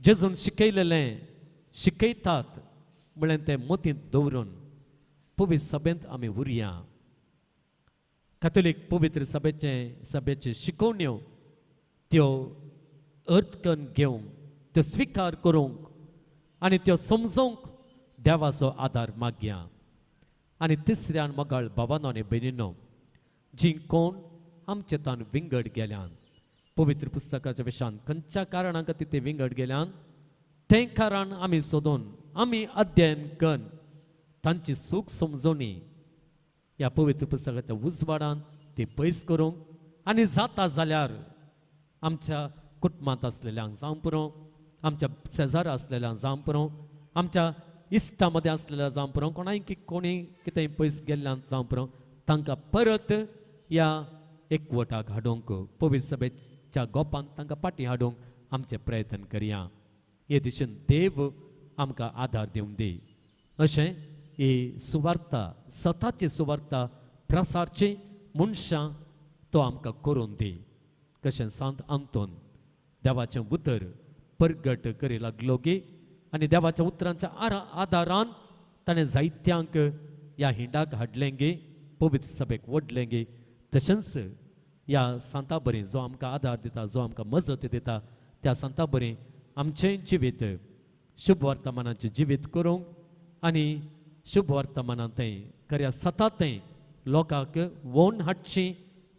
जेजून शिकयलेलें शिकयतात म्हळ्यार तें मतींत दवरून पवित्र सभेंत आमी उरया. कॅथोलीक पवित्र सभेचें सभेच्यो शिकोवण्यो त्यो अर्थकन घेवंक, त्यो स्विकार करूंक आनी त्यो समजूंक देवाचो आदार मागया. आनी तिसऱ्यान मोगाळ भावानो आनी भयणीनो, जीं कोण आमचे तान विंगड गेल्यान पवित्र पुस्तकाच्या विशयान खंयच्या कारणां खातीर ते विंगड गेल्यान तें कारण आमी सोदून आमी अध्ययन कन्न तांची सूख समजवणी ह्या पवित्र पुस्तकाच्या उजवाडान ती पयस करूंक आनी जाता जाल्यार आमच्या कुटुंबांत आसलेल्यांक जावं पुरो, आमच्या शेजारा आसलेल्यांक जावं पुरो, आमच्या इश्टा मदें आसलेल्या जावं पुरो, कोणाय कोणी कितेंय पयस गेल्ल्यान जावं पुरो, तांकां परत ह्या एकवटाक हाडूंक पवित्र सभेच्या गोपान तांकां फाटीं हाडूंक आमचें प्रयत्न करया. हे दिशेन देव आमकां आदार दिवन दी. अशें ही सुवार्ता सताची सुवार्ता प्रसारची मनशां तो आमकां करून दी. कशें सांत आंतोन देवाचें उतर परगट करी लागलो की आनी देवाच्या उतरांच्या आदारान ताणें जायत्यांक ह्या हिंडाक हाडलें गे, पवित्र सभेक ओडलें गे. तशेंच ह्या सांता बरी जो आमकां आदार दिता, जो आमकां मजत दिता, त्या सांता बरी आमचें जिवीत शुभ वर्तमानाचें जिवीत करूंक आनी शुभ वर्तमानांतय खऱ्या सतांतय लोकांक वोन हाडची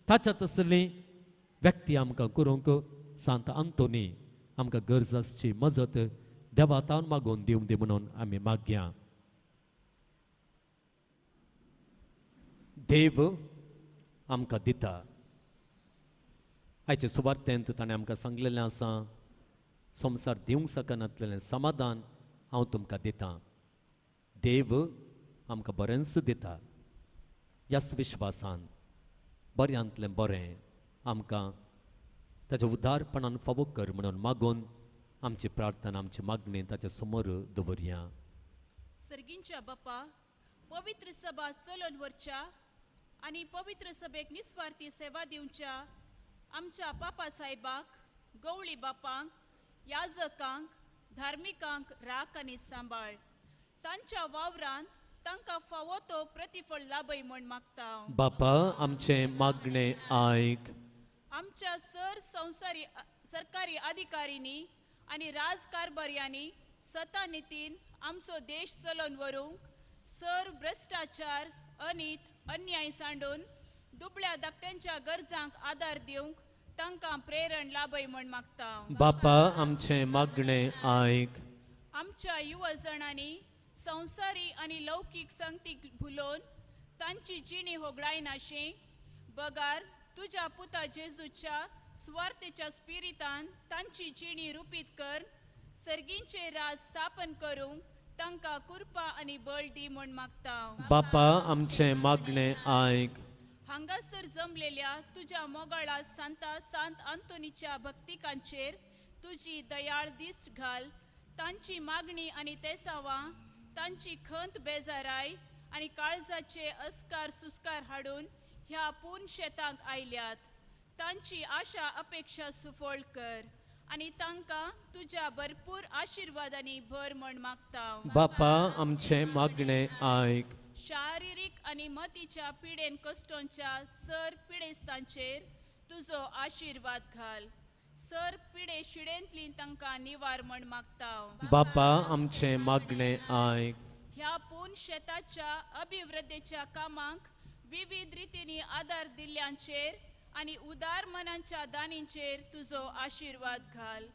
ताच्या तसली व्यक्ती आमकां करूंक सांत आंतोनी आमकां गरज आसची मजत देवातान मागून दिवं दी म्हणून आमी मागया. देव आमकां दिता. आयचे सुवार्तेंत ताणें आमकां सांगलेलें आसा, संवसार दिवंक शकनातलेलें समाधान हांव तुमकां दितां. देव आमकां बरेंच दिता. ह्याच विश्वासान बऱ्यांतलें बरें आमकां ताच्या उदारपणान फावो कर म्हणून मागून आमची प्रार्थना, आमची मागणी ताच्या समोर दवरया. सर्गींच्या बापा, पवित्र सभा चलोवन व्हरच्या आनी पवित्र सभेक निस्वार्थी सेवा दिवच्या आमच्या बापा साहेबाक, गवळी बापांक, याजकांक, धार्मिकांक राख आनी सांबाळ. तांच्या वावरांत तांकां फावो तो प्रतिफळ लाभय म्हण मागता. बापा आमचें मागणें आयक. आमच्या सर संवसारी सरकारी अधिकाऱ्यांनी आनी राजकारभार्यांनी सतानितीन आमचो देश चलोवन व्हरूंक सर भ्रश्टाचार, अनीत, अन्याय सांडून दुबळ्या धाकट्यांच्या गरजांक आदार दिवंक तांकां प्रेरण लाभय म्हण मागता. बापा आमचें मागणें आयक. आमच्या युवजणांनी संवसारी आनी लौकीक संगतीक भुलोवन तांची जिणी होगडायनाशी बगार तुज्या पुता जेजूच्या सुवार्थेच्या स्पिरितान तांची जिणी रुपीत कर सर्गींचे राज स्थापन करूंक तांकां कृपा आनी बळ दी म्हण मागता. बापा आमचें मागणें आयक. हांगासर जमलेल्या तुज्या मोगाळा सांता सांत आंतोनीच्या भक्तिकांचेर तुजी दयाळ दिश्ट घाल. तांची मागणी आनी तेसावां, तांची खंत बेजाराय आनी काळजाचे अस्कार सुस्कार हाडून ह्या पून शेतांक आयल्यात. तांची आशा अपेक्षा सुफळ कर आनी तांकां तुज्या भरपूर आशिर्वादांनी भर म्हण मागता. बापा आमचें मागणें आयक. शारिरीक आनी मतीच्या पिडेन कश्टोंच्या सर पिडेस्तांचेर तुजो आशिर्वाद घाल. सर पिडे शिडेंतली तांकां निवार म्हण मागता. बापा आमचें मागणें आयक. ह्या पून शेताच्या अभिवृद्धीच्या कामांक विविध रितींनी आदार दिल्ल्यांचेर आनी उदार मनांच्या दानींचेर तुजो आशिर्वाद घाल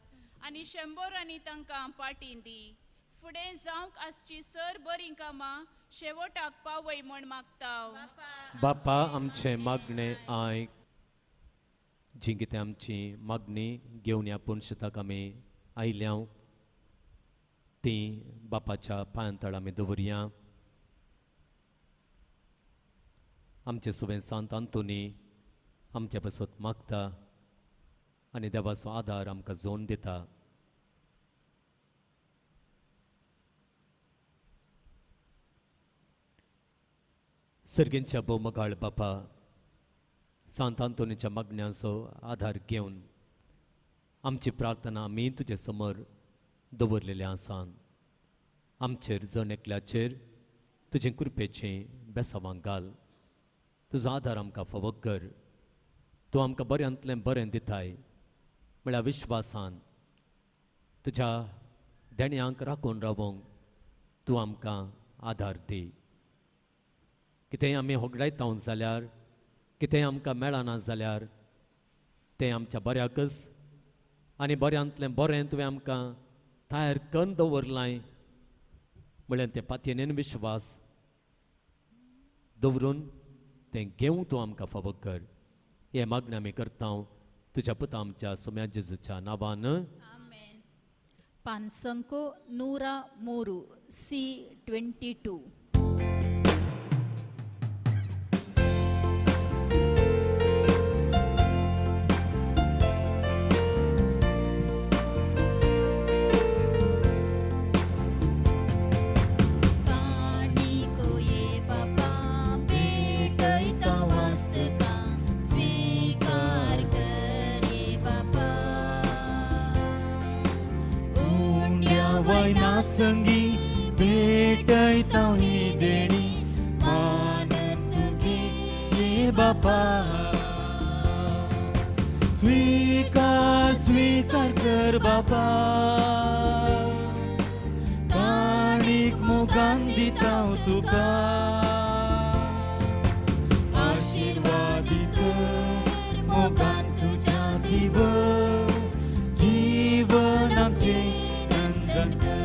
आनी शंबरांनी तांकां पाटीं दी. फुडें जावंक आसची सर बरीं कामां शेवटाक पावय म्हण मागता. बापा आमचें मागणें आयक. जी कितें आमची मागणी घेवन ह्या पुनशेताक आमी आयल्या ती बापाच्या पांयांतळ आमी दवरया. आमचे सुवें सांत आंतोनी आमचे पासत मागता आनी देवाचो आदार आमकां जोन दिता. सर्गेंच्या भोवमगाळ बापा, सांत आंतोनीच्या मागण्यांचो आदार घेवन आमची प्रार्थना आमी तुजे समोर दवरलेले आसा. आमचेर जण एकल्याचेर तुजे कृपेचें बेसावांक घाल. तुजो आदार आमकां फावो कर. तूं आमकां बऱ्यांतलें बरें दिताय म्हळ्यार विश्वासान तुज्या देण्यांक राखून रावोंक तूं आमकां आदार दी. कितेंय आमी होगडायता जाल्यार, कितेंय आमकां मेळना जाल्यार तें आमच्या बऱ्याकच आनी बऱ्यांतलें बरें तुवें आमकां तयार करून दवरलां म्हळ्यार तें पातयेन विश्वास दवरून तें घेवं तूं आमकां फावो कर. हें मागणें आमी करता तुज्या पुता आमच्या सोम्या जेजूच्या नांवान. आमेन. पानसंको नूरा मोरू C22. संगी भेटयता ही देणी मानत घे ये बापा. स्वीकार स्वीकार कर बापा, काणीक मोगान दिता तुका. आशिर्वादी कर मोगान तुज्या दिवर जीवन आमचें नंदन कर.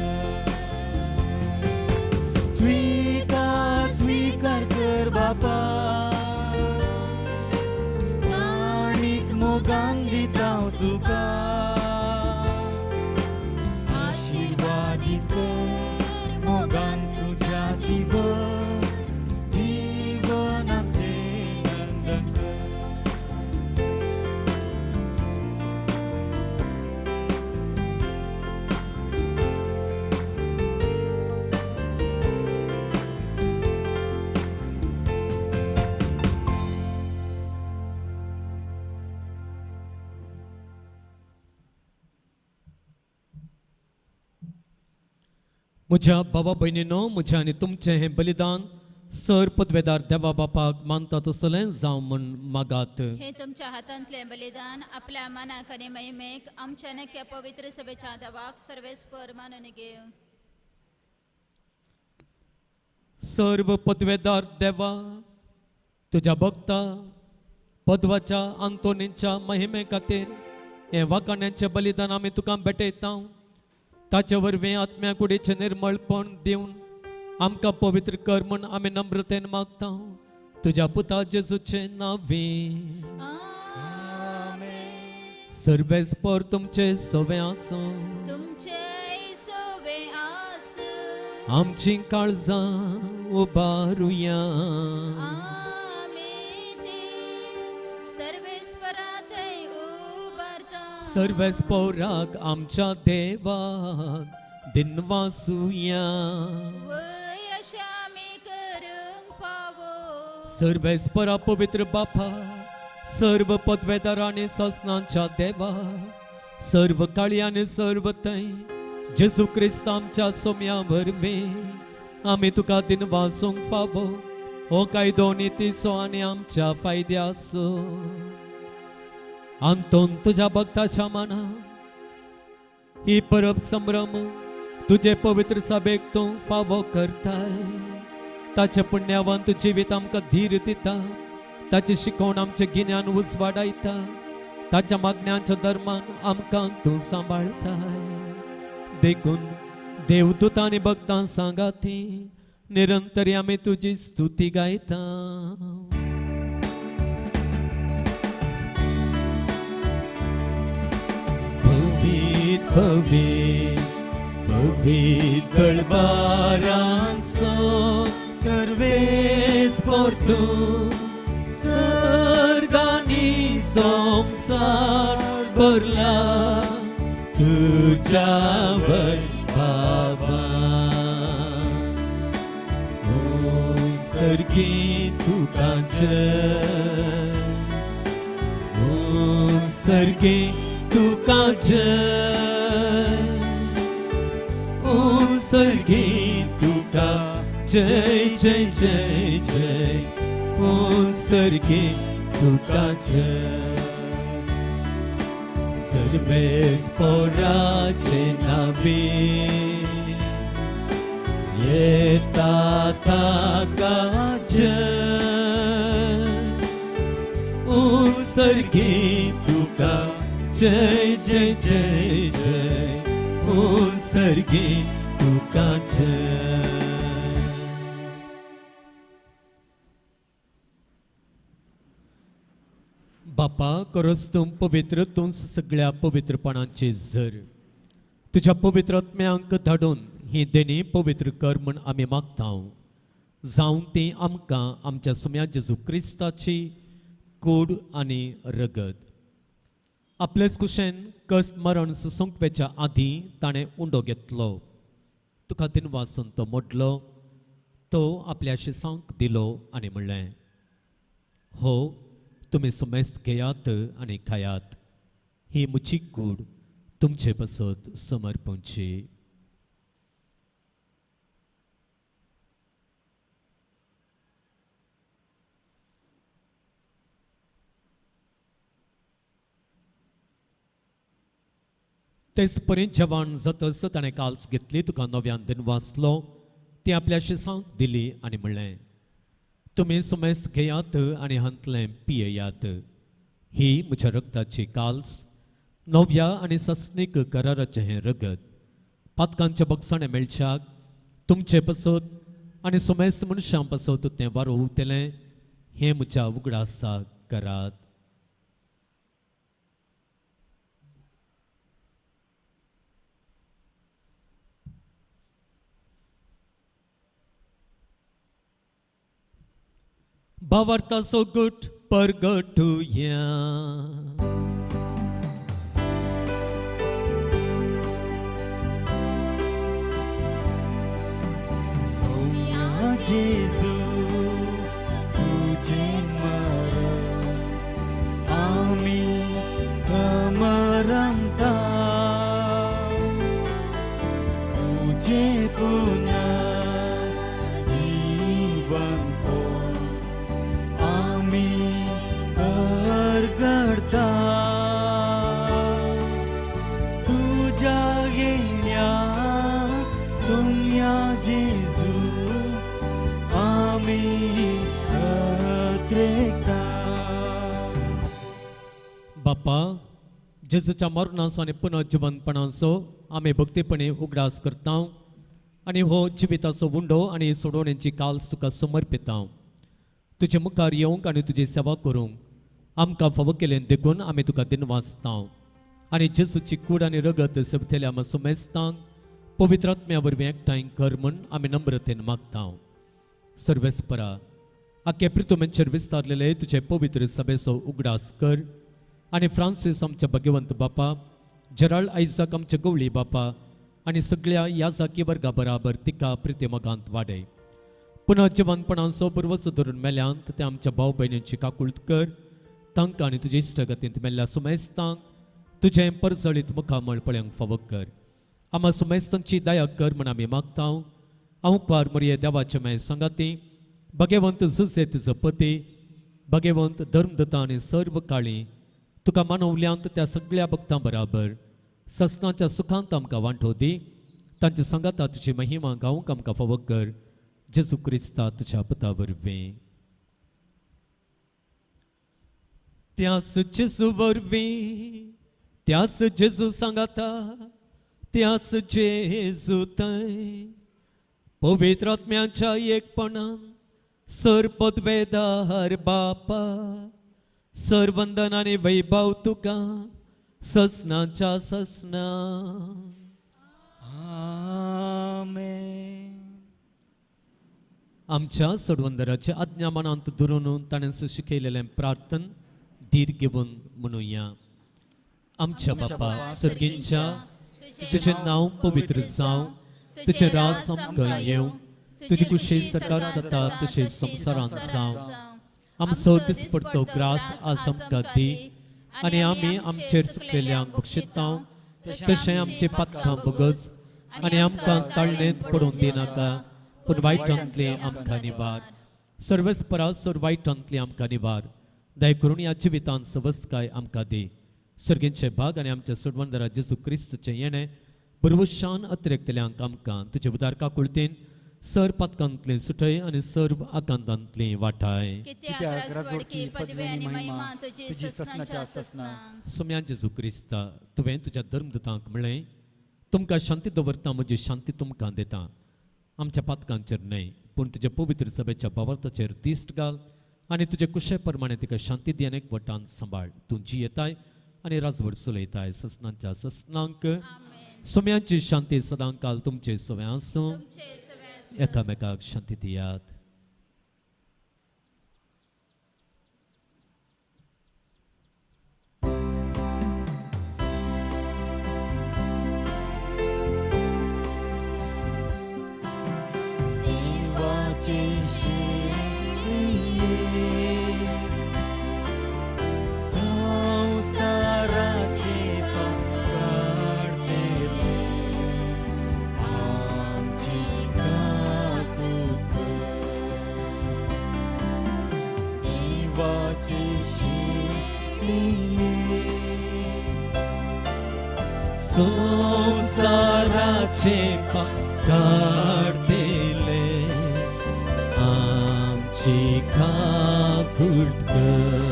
स्वीकार स्वीकार कर बापा, काणीक मोगान दिता तुका. आशिर्वादी कर मोगान तुज्या दिवर जीवन आमचें नंदन कर. म्हज्या बाबा भयणीनो, म्हजें आनी तुमचें हें बलिदान सर पदवेदार देवा बापाक मानता तसलें जावं म्हूण मागात. हे तुमच्या हातांतलें बलिदान आपल्या मनाक आनी महिमेक आमच्या नक्या पवित्र सभेच्या देवाक सर्वेस्पर मानून घेव. सर्व पदवेदार देवा, तुज्या भक्ता पदवाच्या आंतोनीच्या महिमे खातीर हें वाखाण्याचें बलिदान आमी तुका भेटयता. ताचे वरवीं आत्म्या कुडीचें निर्मळपण दिवन आमकां पवित्र कर म्हूण आमी नम्रतेन मागता, तुज्या पुता जेजूचें नांवी. सर्वेस्पर तुमचे सवे आसूं. तुमचे सोवे आसूं. आमची काळजां उबारुया. आमी ती सर्वेस्परा थंय उबारता. सर्वेस्पोराक आमच्या देवाक दिनवासुया. वय अशें आमी करूंक फावो. सर्वेस्परा पवित्र बापा, सर्व पदवेदार आनी ससनांच्या देवा, सर्व काळी आनी सर्व थंय जेजू क्रिस्त आमच्या सोम्या वरवीं आमी तुका दिनवासूंक फावो. हो कायदो नितीचो आनी आमच्या फायद्याचो. आंतोन तुज्या भक्ताच्या मना ही परब संभ्रम तुजे पवित्र सभेक तूं फावो करताय. ताचे पुण्यावंत जिवीत आमकां धीर दिता, ताची शिकवण आमचें गिन्यान उजवाडायता, ताच्या मागण्यांच्या धर्मान आमकां तूं सांबाळताय. देखून देवदूत आनी भक्तां सांगाती निरंतर आमी तुजी स्तुती गायता. पवीत पवीत पवीत दळबारांचो सर्वेस्पर तूं, सर्गांनी संवसार भरला तुज्या वैभवान. सर्गी तुका जय, ओ सर्गी तुका जय, ओ सर्गी तुका जय जय जय जय, ओ सर्गी तुका जय. सर्वेस्पोराचे नावे येता ताका जय, ओ सर्गी तुका जय जय जय जय, ओ सर्गी तुका जय. बापा, करस तूं पवित्र, तूं सगळ्या पवित्रपणाची झर. तुज्या पवित्र आत्म्यांक धाडून ही देणी पवित्र कर म्हूण आमी मागता. जावं ती आमकां आमच्या सुम्या जेजू क्रिस्ताची कूड आनी रगत. आपलेच कुशेन कस मरण सोंपच्या आदीं ताणें उंडो घेतलो, तुका दिनवासून तो मोडलो, तो आपल्या शिसांक दिलो आनी म्हणलें, हो तुमी सुमेस्त घेयात आनी खायात, ही म्हजी कूड तुमचे पासत समर्पणची. तेच परी जेवण जातच ताणें काल्स घेतली, तुका नव्यान दिनवासलो, ती आपल्या शिसांक दिली आनी म्हणलें, तुमी सुमेस्त घेयात आनी हांतलें पियेयात, ही म्हज्या रगताची काल्स, नव्या आनी सस्नीक कराराचें हें रगत, पातकांच्या बक्षाणें मेळच्याक तुमचे पासत आनी सुमेस्त मनशां पासत तें वारोवतलें, हें म्हज्या उगडासाक करात. भावार्थाचो गुट परगटुया. सोम्या जेजू तुझे मरण आमी समरमता, तुझे तुझे पुन्हा जीवनपण आमी परगडता तुझ्या येण्या सोम्या जेजू आमी अत्रेता. बापा, जेजूच्या मरणाचो आनी पुनर्जिवनपणाचो आमी भक्तीपणी उगडास करता आनी हो जिविताचो उंडो आनी सोडवणेची काल्स तुका समर्पिता. तुजे मुखार येवंक आनी तुजी सेवा करूंक आमकां फावो केलें देखून आमी तुका दिनवासता आनी जेजूची कूड आनी रगत सेवतल्या आमकां सुमेस्तांक पवित्र आत्म्या वरवीं एकठांय कर म्हूण आमी नम्रतेन मागता. सर्वेस्परा, आख्खे प्रितुमेचेर विस्तारलेले तुजे पवित्र सभेचो उगडास कर आनी फ्रांसीस आमच्या भगवंत बापा, जेराल्ड आयजाक आमचे गवळी बापा आनी सगळ्या याजाकी वर्गा बराबर तिका प्रितिमगांत वाडय. पुनः जिवनपणाचो पुर्वज धरून मेल्यांत ते आमच्या भाव भयणींची काकूळत कर. तांकां आनी तुजे इश्टगतींत मेल्ल्या सुमेस्तांक तुजें परजळीत मुखामळ पळोवंक फावो कर. आमा सुमेस्तांची दया कर म्हूण आमी मागता. हांव पार मरिये देवाचे माय सांगाती, भगवंत जुसे तुजो पती, भगवंत धर्मदत्ता आनी सर्व काळी तुका मानवल्यांत त्या सगळ्या भक्तां बराबर ससनाच्या सुखांत आमकां वांटो दी. तांच्या सांगाता तुजी महिमा गावंक आमकां फावो कर. जेजू क्रिस्ता तुज्या पुता वरवीं. त्यास जेजू वरवीं, त्यास जेजू सांगाता, त्यास जेजू थंय पवित्र आत्म्याच्या एकपणान सर पदवेदार बापा, सर वंदन आनी वैभव तुका ससनाच्या ससना. आमेन. आमच्या सोडवंदराच्या आज्ञा मनांत धरून ताणें शिकयलेलें प्रार्थन धीर घेवन म्हणुया. आमच्या बापा सर्गींच्या, तुजें नांव पवित्र जावं, तुजें राज आमकां येवं, तुजी कुशी सरकार जाता तशें संवसारांत जावं. आमचो दिसपडतो ग्रास आज आमकां दी आनी आमी आमचेर चुकलेल्यांक बक्षिता तशें आमचे पातकां भोगस आनी आमकां ताळणेंत पडून दिनाका, पूण वायटांतलें आमकां निवार. सर्वेस्परा सर वायटांतलें आमकां निवार. दया करून ह्या जिवितांत सवस्काय आमकां दी. सर्गेंचे भाग आनी आमच्या सोडवणदारा जेजू क्रिस्तचें येणें बरवशान अतिरेकतल्यांक आमकां तुजे उदार काकुळतेन सर पातकांतलें सुटय आनी सर्व आकांतांतलें वाटाय. कित्याक राजवडकी, पदवी आनी महिमा तुजी ससनाच्या ससना. सोम्या जेजू क्रिस्ता, तुवें तुज्या धर्मदूतांक म्हणलें, तुमकां शांती दवरता, म्हजी शांती तुमकां दिता. आमच्या पातकांचेर न्हय पूण तुज्या पवित्र सभेच्या भावार्थाचेर दिश्ट घाल आनी तुजे कुशे प्रमाणे तिका शांती दी आनी एकवटान सांबाळ. तूं जियेताय आनी राजवट चलयताय ससनांच्या ससनांक. सोम्यांची शांती सदांकाल तुमचे सवे आसूं. एकामेकाक शांती दियात. देवाचे शेळये, संसाराचे पाप काडतले, आमची काकूत कर. देवाचे शेळये, संसाराचे पाप काडतले, आमची काकूट कर.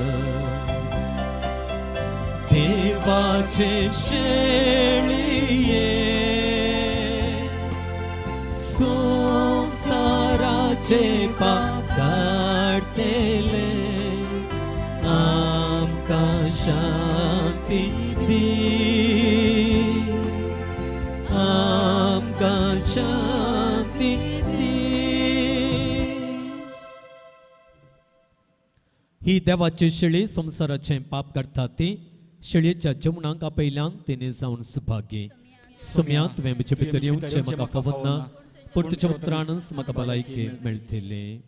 देवाचे शेळये, संसाराचे पाप काडतले, आमकां शांती दी, आमकां शांती दी. ही देवाची शेळी संवसाराचें पाप काडटा ती शेळयेच्या जेवणाक आपयल्यान तिणें जावन सुभागी. सुम्या, तुवें म्हजे भितर येवचें म्हाका फावना, पूण तुज्या उतरानच म्हाका भलायकी मेळटली.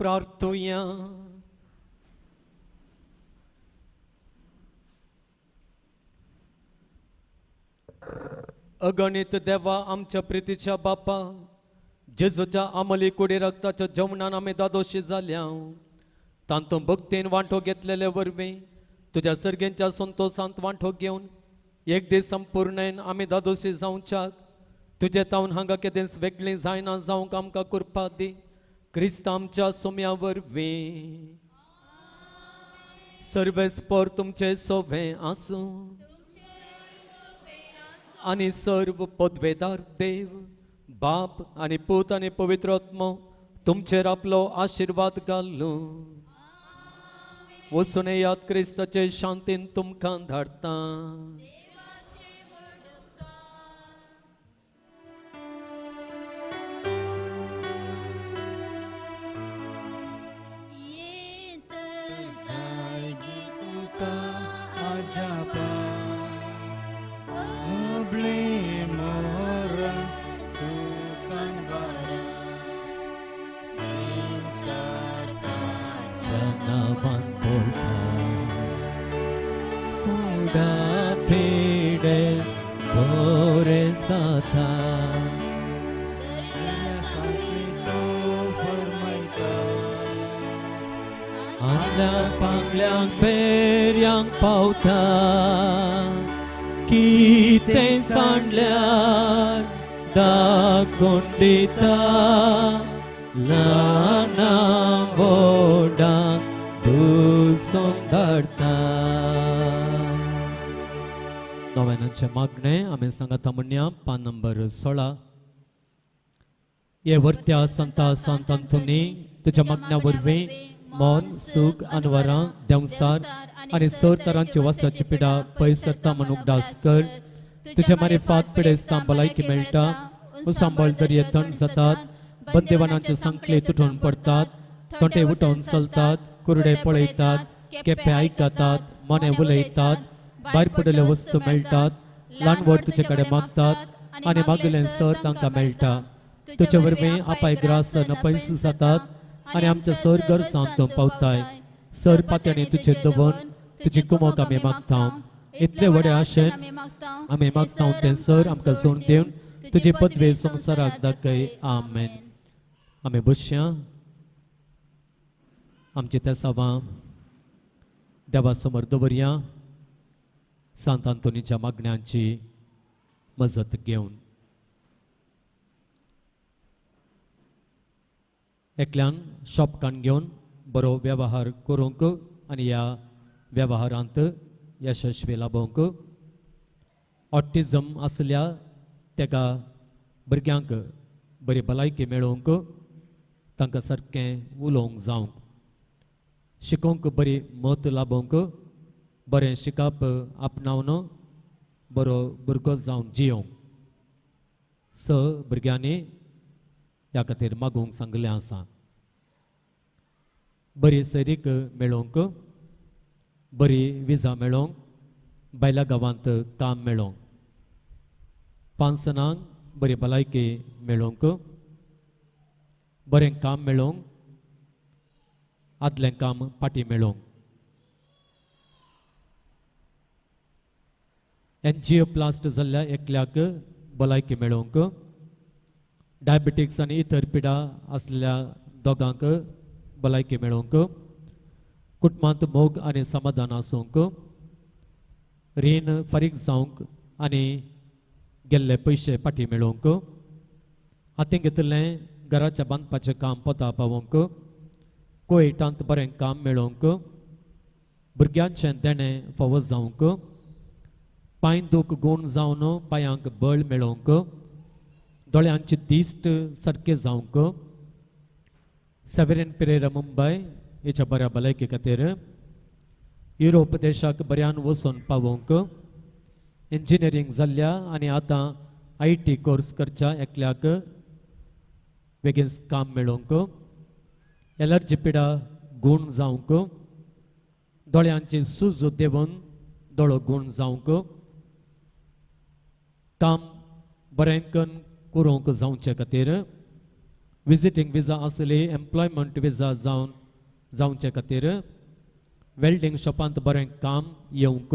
प्रार्थुया. अगणित देवा आमच्या प्रितीच्या बापा, जेजूच्या आमली कुडी रक्ताच्या जेवणान आमी दादोशी जाल्या. तांतूं भक्तीन वांटो घेतलेले वरवीं तुज्या सर्गेंच्या संतोशांत वांटो घेवन एक दीस संपूर्णेन आमी दादोशी जावच्याक तुजे तावन हांगा केदेंच वेगळी जायना जावंक आमकां कृपा दी. क्रिस्त आमच्या सोम्या वरवीं. सर्वेस्पर तुमचे सोवे आसूं आनी सर्व पदवेदार देव बाप आनी पूत आनी पवित्र आत्मो तुमचेर आपलो आशिर्वाद घालूं. वचून येयात, क्रिस्ताचे शांतीन तुमकां धाडटा. येत जाय गे तुका अजापा अबले मरण सुखान वारा देव सारताच्या नांवान बोलता कुडा पिडेस बोरे जाता तो फरमायता आंगल्या पांगल्यांक बेऱ्यांक पावता कितें सांडल्यार दाखोवन दिता ल्हाना व्हडांक दुसोन धाडटा. नव्यानाचें मागणें आमी सांगाता म्हणया. पान नंबर 16. हे वर्त्या संता संत अंतोनी, तुज्या मागण्या वरवीं मन सूख अनवरां देंवसार आनी सर तरांची वासाची पिडा पयस सरता म्हूण उगडास कर. तुज्या मारिफात पिडेस्तां भलायकी मेळटा, उसांबळ दर्ये थंड जातात, बंदेवानांचे सांकळे तुटून पडटात, तोंडे उठोवन चलतात, कुरडे पळयतात, केप्पे आयकतात, मोने उलयतात, भायर पडिल्ल्यो वस्तू मेळटात, ल्हान व्हड तुजे कडेन मागतात आनी मागिल्लें सर तांकां मेळटा. तुजे वरवीं आपाय ग्रास नपयस जातात आनी आमच्या सर गरजांक तूं पावताय. सर पात्याणी तुजेर दवरून तुजी कुमोक आमी मागता. इतले व्हडे आशेन आमी मागता तें सर आमकां जोड दिवन तुजी पदवी संवसाराक दाखय. आमेन. आमी बसया. आमची तेसावां देवा समोर दवरया सांत आंतोनीच्या मागण्यांची मजत घेवन. एकल्यान शॉपकान घेवन बरो वेव्हार करूंक आनी ह्या वेव्हारांत यशस्वी लाबोवंक. ऑटिजम आसल्या तेका भुरग्यांक बरी भलायकी मेळोवंक, तांकां सारकें उलोवंक जावंक, शिकोवंक बरी मत लाबोवंक, बरें शिकप आपणावन बरो भुरगो जावन जियोवंक स भुरग्यांनी ह्या खातीर मागूंक सांगलें आसा. बरी सैरीक मेळोवंक, बरी विजा मेळोवंक, बायल्या गांवांत काम मेळोवंक, पांच जाणांक बरी भलायकी मेळोवंक, बरें काम मेळोवंक, आदलें काम फाटीं मेळोवंक. एनजिओप्लास्ट जाल्ल्या एकल्याक भलायकी मेळोवंक, डायबिटीक्स आनी इतर पिडा आसलेल्या दोगांक भलायकी मेळोवंक, कुटुंबांत मोग आनी समाधान आसूंक, रीण फारीक जावंक आनी गेल्ले पयशे फाटीं मेळोवंक, हातीं घेतिल्लें घराच्या बांदपाचें काम पोता पावोवंक, कुवेटांत बरें काम मेळोवंक, भुरग्यांचें देणें फावो जावंक, पांय दूख गूण जावन पांयांक बळ मेळोवंक, दोळ्यांची दिश्ट सारकें जावंक, सेवेरीन पिरेरा मुंबय हेच्या बऱ्या भलायकी खातीर, युरोप देशाक बऱ्यान वचून पावोवंक, इंजिनियरींग जाल्ल्या आनी आतां I T course करच्या एकल्याक बेगीन काम मेळोवंक, एलर्जी पिडा गूण जावंक, दोळ्यांची सूज देंवून दोळो गूण जावंक, काम बरें करून करूंक जावचे खातीर, विजिटींग विजा आसली एम्प्लॉयमेंट विजा जावन जावचे खातीर, वेल्डींग शॉपांत बरें काम येवंक,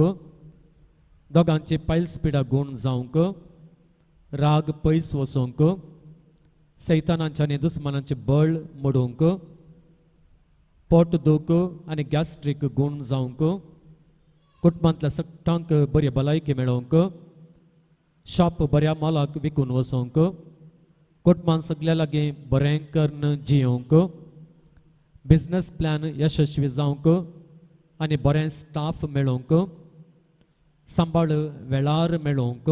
दोगांची पायल्स पिडा गूण जावंक, राग पयस वचोंक, सैतानांचे आनी दुस्मानांचे बळ मोडूंक, पोट दूख आनी गॅस्ट्रीक गूण जावंक, कुटुंबांतल्या सगटांक बरी भलायकी मेळोवंक, शॉप बऱ्या मोलाक विकून वचोंक, कुटुंबान सगल्या लागीं बरें करून जियोवंक, बिजनस प्लॅन यशस्वी जावंक आनी बरें स्टाफ मेळोवंक, सांबाळ वेळार मेळोवंक,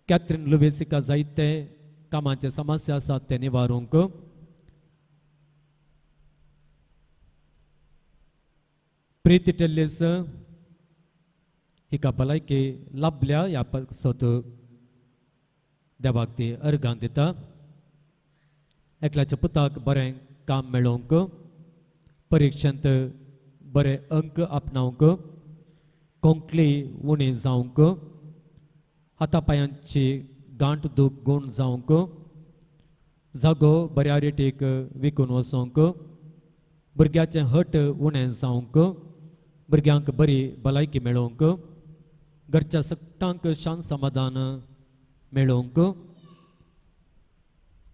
कॅथरीन लुवेसिका जायते कामाचे समस्या आसात ते निवारूंक, प्रिती टेल्लीस हिका भलायकी लाभल्या ह्या पासत देवाक ती अर्गां दिता. एकल्याच्या पुताक बरें काम मेळोवंक, परिक्षेंत बरे अंक आपणावंक, कोंकली उणी जावंक, हाता पांयांची गांठ दूख गूण जावंक, जागो बऱ्या रेटीक विकून वचोंक, भुरग्याचें हट उणें जावंक, भुरग्यांक बरी भलायकी मेळोवंक, घरच्या सगटांक शांत समाधान मेळोवंक,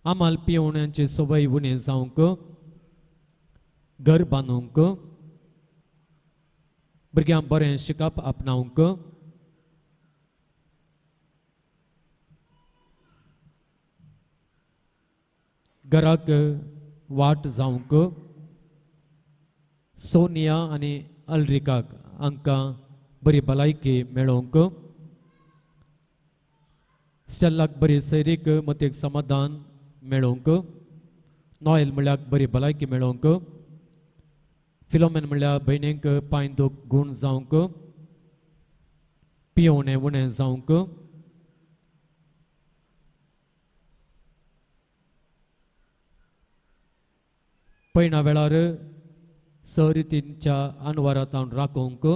आमाल पिवण्याची संवय उणी जावंक, घर बांदूंक, भुरग्यांक बरें शिकप आपणावंक, घराक वाट जावंक, सोनिया आनी अल्रिकाक हांकां बरी भलायकी मेळोवंक, स्टेल्लाक बरी सैरीक मतीक समाधान मेळोवंक, नॉयल म्हणल्यार बरी भलायकी मेळोवंक, फिलोमेन म्हणल्यार भयणींक पांय दूख गूण जावंक, पियोवणें उणें जावंक, पयणा वेळार सरितींच्या अनवारांत राखोवंक,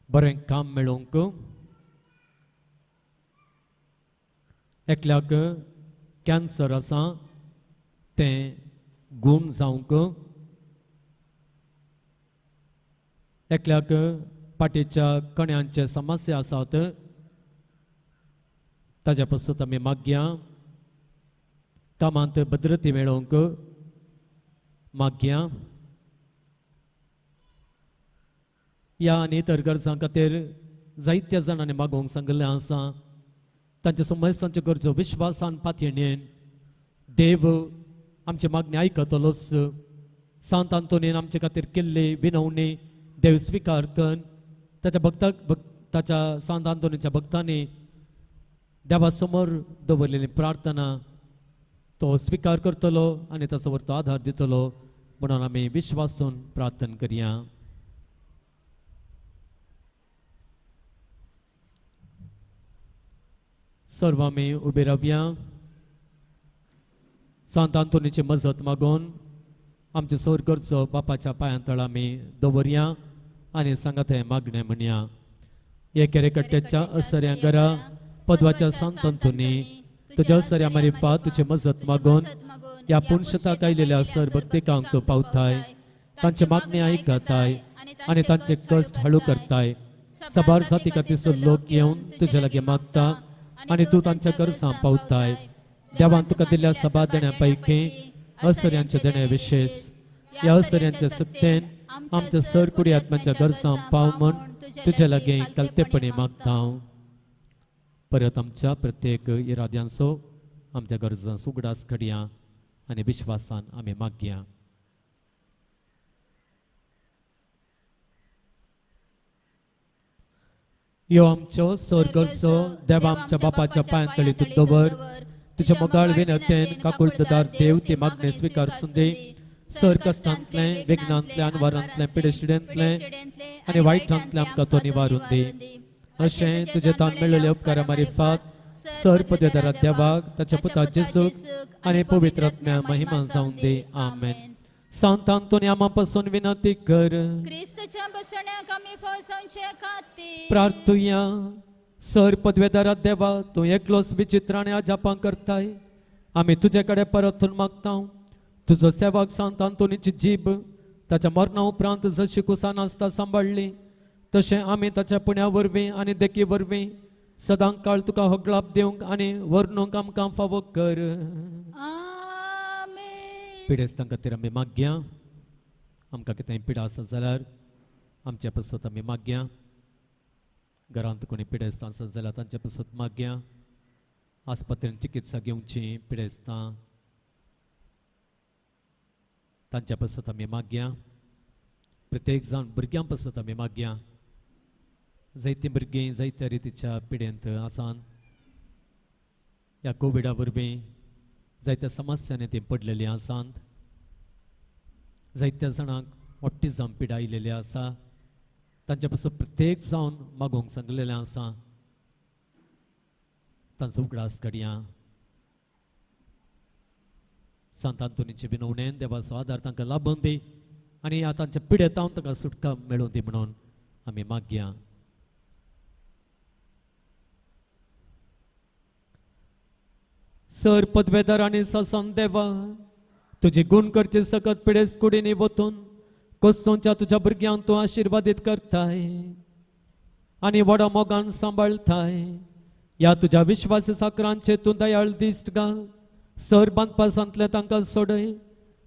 बरें काम मेळोवंक, एकल्याक कॅन्सर आसा तें गूण जावंक, एकल्याक पाटेच्या कण्यांचे समस्या आसात ताज्या पासून आमी मागया, कामांत भद्रती मेळोवंक मागया. ह्या आनी इतर गरजां खातीर जायत्या जाणांनी मागोवंक सांगिल्लें आसा. तांच्या समस्यांच्यो गरजो विश्वासान पातयेन देव आमची मागणी आयकतलोच. सांत आंतोनीन आमचे खातीर केल्ली विनवणी देव स्विकार करून ताच्या भक्ताक ताच्या सांत आंतोनीच्या भक्तांनी देवा समोर दवरलेली प्रार्थना तो स्विकार करतलो आनी ताचो तो आधार दितलो म्हणून आमी विश्वासून प्रार्थना करया. सर्व आमी उबे रावया. सांत आंतोनीची मजत मागून आमचे सोर करचो बापाच्या पांयां तळ आमी दवरया आनी सांगात हें मागणें म्हणया. एकेरे कट्ट्याच्या असऱ्या घरा पदवाच्या सांत आंतोनी तुज्या असऱ्या मारिफात तुजी मजत मागून ह्या पुणशताक आयलेल्या सर भक्तिकांक तूं पावताय, तांचे मागणी आयकताय आनी तांचे कश्ट हळू करताय. सबार जाती खातीर लोक येवन तुज्या लागीं मागता आनी तूं तांच्या गरजां पावताय. देवान तुका दिल्ल्या सभा देण्या पैकी असऱ्यांचे देणे विशेष ह्या असऱ्यांच्या सक्तेन आमच्या सर कुडी आत्म्याच्या गरजां पाव म्हण तुज्या लागीं कलतेपणी मागता. परत आमच्या प्रत्येक इराद्यांचो आमच्या गरजां उगडास घडया आनी विश्वासान आमी मागया. यो आमच्यो सर गरजो देवा आमच्या बापाच्या पांयां तळी तूं दवर. तुज्या मोगाळ विनतेन काकुळतदार देव ती मागणी स्विकार सुंदी. सर कश्टांतलें विघ्नांतलें अनवारांतलें पिडेशिडेंतलें आनी वायटांतलें आमकां तो निवारून दी. अशें तुजें तान मेळिल्ले उपकारा मारिफात सर पदवेदारा देवाक ताच्या पुता जेसूक आनी पवित्र आत्म्या महिमा जावन दी. आमेन. सांत आंतोनी आमा पासून विनंती कर. क्रिस्तच्या बसण्याक आमी फसवचे खातीर प्रार्थुया. सर पदवेदारा देवा, तूं एकलोच विचित्र आनी अजापां करताय. आमी तुजे कडेन परतून मागता, तुजो सेवक सांत आंतोनीची जीब ताच्या मरणा उपरांत जशी कुसान आसता सांबाळ्ळी, तशें आमी ताच्या पुण्या वरवीं आनी देखी वरवीं सदां काळ तुका होगळाप दिवंक आनी वर्णूंक आमकां फावो कर. आमेन. पिडेस्तां खातीर आमी मागया. आमकां कितेंय पिडा आसा जाल्यार आमचे पासत आमी मागया. घरांत कोणी पिडेस्तां आसत जाल्यार तांचे पासत मागया. आस्पत्रेन चिकित्सा घेवची पिडेस्तां तांच्या पासत आमी मागया. प्रत्येक जाण भुरग्यां पासत आमी मागया. जायतीं भुरगीं जायत्या रितीच्या पिडेंत आसान. ह्या कोविडा वरवीं जायत्या समस्यांनी तीं पडलेलीं आसात. जायत्या जाणांक ऑटिजम पिडा आयिल्ली आसा. तांच्या पासून प्रत्येक जावन मागूंक सांगलेलें आसा. तांचो उगडास काडया. सांत आंतोनीचे विनवणेन देवाचो आदार तांकां लाबून दी आनी ह्या तांच्या पिडेतावन तांकां सुटका मेळूं दी म्हणून आमी मागया. सर पदवेदार आनी ससन देवा, तुजी गुण करचे सकत पिडेस कुडींनी वतून कोसोंच्या तुज्या भुरग्यांक तूं आशिर्वादीत करताय आनी व्हडा मोगान सांबाळताय. ह्या तुज्या विश्वासी साकरांचे तूं दयाळ दिश्ट घाल. सर बांदपासांतलें तांकां सोडय.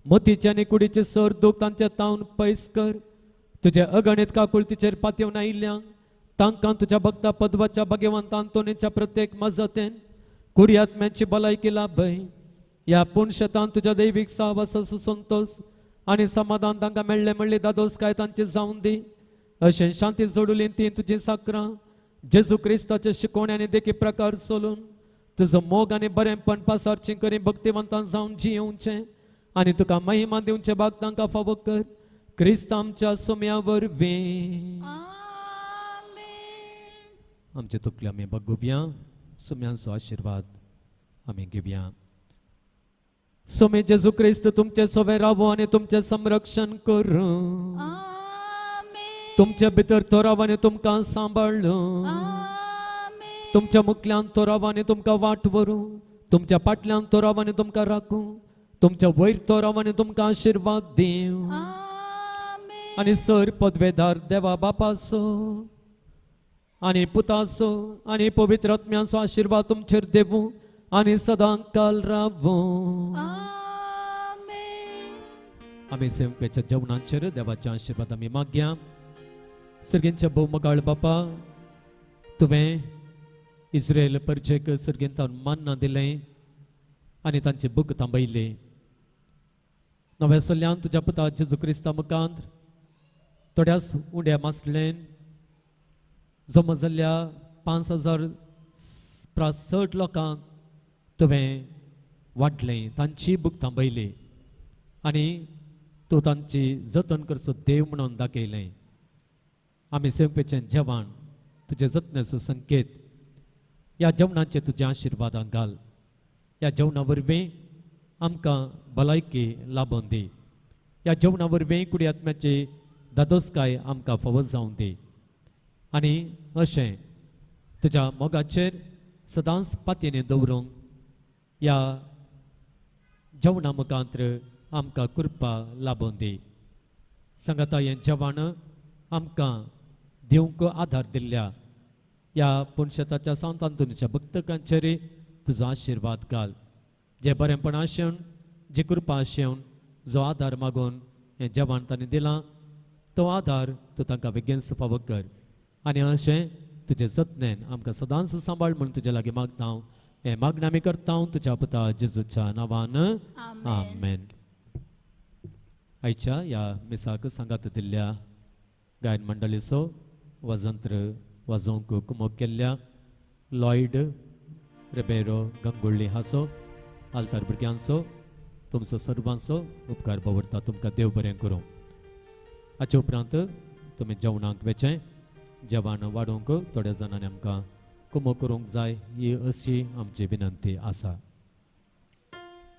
मतीचे आनी कुडीचे सर दूख तांचे तावन पयस कर. तुजे अगणीत काकुळतीचेर पातयेवन आयिल्ल्यांक तांकां तुज्या भक्ता पदवाच्या भाग्यवंत आंतोनीच्या प्रत्येक मजतेन कुडी आत्म्याची भलायकी लाभय. ह्या पूण शेतान तुज्या दैवीक सहवासाचो संतोश आनी समाधान तांकां मेळ्ळें म्हणली दादोसकाय तांची जावन दी. अशें शांती जोडुली ती तुजी साकरां जेजू क्रिस्ताचे शिकवणे आनी देखी प्रकार चलून तुजो मोग आनी बरेंपण पासारचें करी भक्तिवंतान जावन जियेवचें आनी तुका महिमा दिवचें भाग तांकां फावो कर. क्रिस्त आमच्या सोम्या वरवीं. आमेन. आमचे तुकले आमी बगुवया. सुम्यांचो आशिर्वाद आमी घेवया. सोमे जेजू क्रिस्त तुमचे सोवे रावो आनी तुमचें संरक्षण करूं. आमेन. तुमचे भितर तो राव आनी तुमकां सांबाळूं. आमेन. तुमच्या मुखल्यान तो राव आनी तुमकां वाट व्हरूं. तुमच्या फाटल्यान तो राव आनी तुमकां राखूं. तुमच्या वयर तो राव आनी तुमकां आशिर्वाद दिवं. आमेन. आनी सर पदवेदार देवा बापाचो आनी पुताचो आनी पवित्र आत्म्याचो आशिर्वाद तुमचेर देवूं आनी सदां काल रावूं. आमेन. आमी सेवकेच्या जेवणाचेर देवाच्या आशिर्वाद आमी मागया. सर्गेंच्या भोवमगाळ बापा, तुवें इस्रायल परजेक सर्गेंतान मान्ना दिलें आनी तांचे बुक थांबयले. नव्या सल्ल्यान तुज्या पुता जेजू क्रिस्ता मुखांत थोड्याच उंड्या मासलेन जमा जाल्ल्या 5000 चड लोकांक तुवें वाडलें, तांची बुक थांबयली आनी तूं तांची जतन करचो देव म्हणून दाखयलें. आमी सेवपेचें जेवण तुजे जतनेचो संकेत. ह्या जेवणाचे तुज्या आशिर्वादां घाल. ह्या जेवणा वरवीं आमकां भलायकी लाबोवन दी. ह्या जेवणा वरवीं कुडी आत्म्याची दादोसकाय आमकां फावो जावन दी आनी अशें तुज्या मोगाचेर सदांच पातयेनी दवरूंक ह्या जेवणा मुखांत्र आमकां कृपा लाबोवन दी. सांगाता हें जेवण आमकां दिवंक आदार दिल्ल्या ह्या पुणशेताच्या सांत आंतोनीच्या भक्तकांचेर तुजो आशिर्वाद घाल. जे बरेंपण आशेवन, जी कृपा आशेवन, जो आदार मागून हें जेवण तांणी दिलां तो आदार तूं तांकां बेगीन फावो कर आनी अशें तुजे जतनेन आमकां सदांच सांबाळ म्हूण तुजे लागीं मागता हांव. हें मागणें आमी करता तुज्या पुता जेजूच्या नांवान. आमेन. आयच्या ह्या मिसाक सांगात दिल्ल्या गायन मंडळीचो, वाजंत्र वाजोवंक कुमोक केल्ल्या लॉयड रेबेरो गंगुळ्ळी हाचो, आल्तार भुरग्यांचो, तुमचो सर्वांचो उपकार दवरता. तुमकां देव बरें करूं. हाचे उपरांत तुमी जेवणाक वेचें. जेवण वाडोवंक थोड्या जाणांनी आमकां कुमोक करूंक जाय ही अशी आमची विनंती आसा.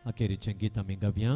अखेरीचें गीत आमी गावया.